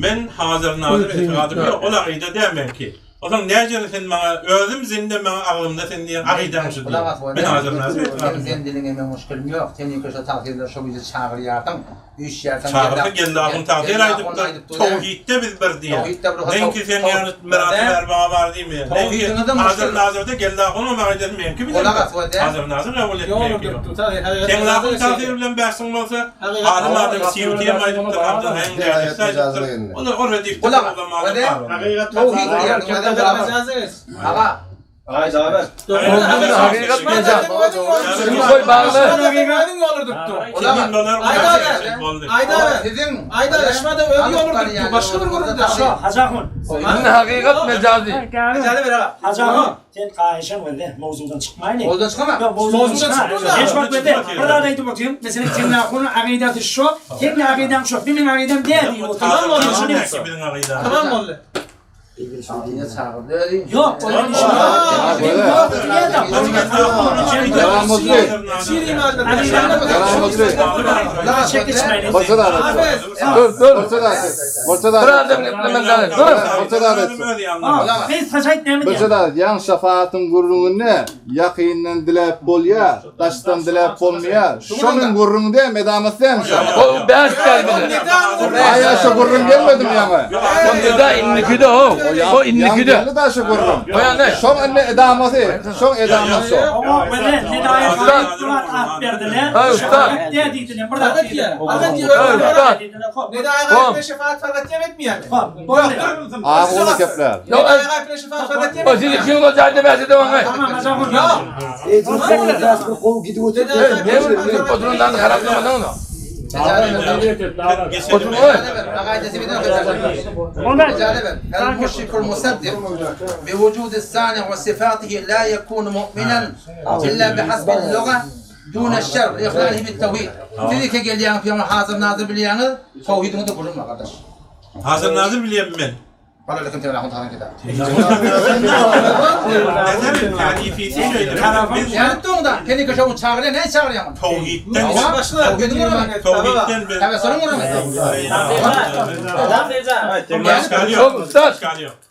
Men hazır nazır etigadım yok. Ol agyda dämen ki. O zaman näcele sen maňa özüm zinde maňa aglymda sen diýen agydaň şu diýen. Men hazır nazır etigadım. Sen diliňe men muşkilim ýok. Sen ilk şu tagsyr şo bizi çagyrýarsyň. Üýşýärsiň. Çagyrsa geldi ahun tagsyr aýdypdyr. Towhidde biz bir diýen. Meňki sen ýany myraty ber maňa bar diýmeýän. Meňki hazır nazyrda geldi ahun o maňa aýdar meňki bilen. Hazır nazır kabul etmeýän. Sen ahun tagsyr bilen bäşiň bolsa alym adam Siwti hem aýdypdyr, Abdulhaýyň dädesi aýdypdyr. Olar ol redifde Hakykat Towhid diýýär. Aga. Ay daber. Hakykat mejaz. Koy bagly. Siziň Ayda şmada özi olurdu. Başga bir göründe. Hacı Ahun. Indi hakykat mejazi. Ejaza ber aga. Hacı Ahun. Sen gaýyşan welde mowzudan çykmaýly. Mowzudan çykma. Ýok, mowzudan çykma. Hiç wagt welde bir zat aýdyp otyryn. Meselem seň ahunyň agydasy şo, seň agydaň şo, meniň agydam däl diýip otyryn. Tamam boldy. Tamam boldy. Ýok, onuň işi ýok. Dur, dur. Bir adam geplemen lazım. Dur. Men saçaýt näme diýýän? Birjada ýaň şafaatyn gürrüňinde ýakyndan diläp bolýar, daşdan diläp bolmaýar. Şonuň gürrüňde medamasy hem şo. O bäş gelmedi. Aýa şo gürrüň gelmedim ýaňy. O nida indiki de o. O indiki de. Ýaňy da şo gürrüň. O ýa ne? Şoň indi edamasy, şoň edamasy şo. Usta. Ha, usta. Neda aga şefaat fargat etmeýär. Abi onu kepler. Yok, O siz iki yıl olacak demez de bana. Tamam Hacı Ahun. Ne bu oturun lan haraplamadan onu. Oturun oy. المشرك المصدق بوجود الصانع وصفاته لا يكون مؤمنا الا بحسب اللغه دون الشر لاخلاله بالتوحيد. Siz ki gelýän piyama hazır nazır bilýäňiz, tawhidiňi de gurma kardeş. Hazır nazır bilýän men. Bana lekin tewla hun kitap. Nezerin tarifisi şöyle. Biz Yani tuğda kendi köşe un çağırıyor, ne çağırıyor? tevhidden Tawhidin gurma. tevhidden bir Evet, sorun gurma. Çok usta.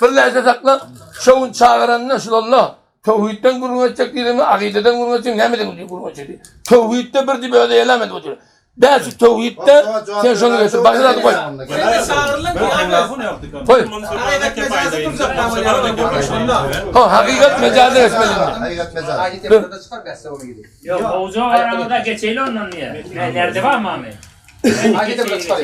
Bir lehze sakla. Şovun çağıranına şulallah. Tevhidden gurur edecek değil mi? Akideden gurur edecek. Ne mi gurur edecek? Tevhidde bir dibi öyle eylemedi bu diyor. Belki tevhidde sen şunu getir. Bakın hadi koy. Sen çağırılan ki Koy. Ha hakikat mecazi resmedi. Hakikat mecaz. Ayet burada çıkar ben onu gidiyor. Yok, havucu var arada geçeyle ondan niye? Nerede var mı Ahmet? Ayet burada çıkar.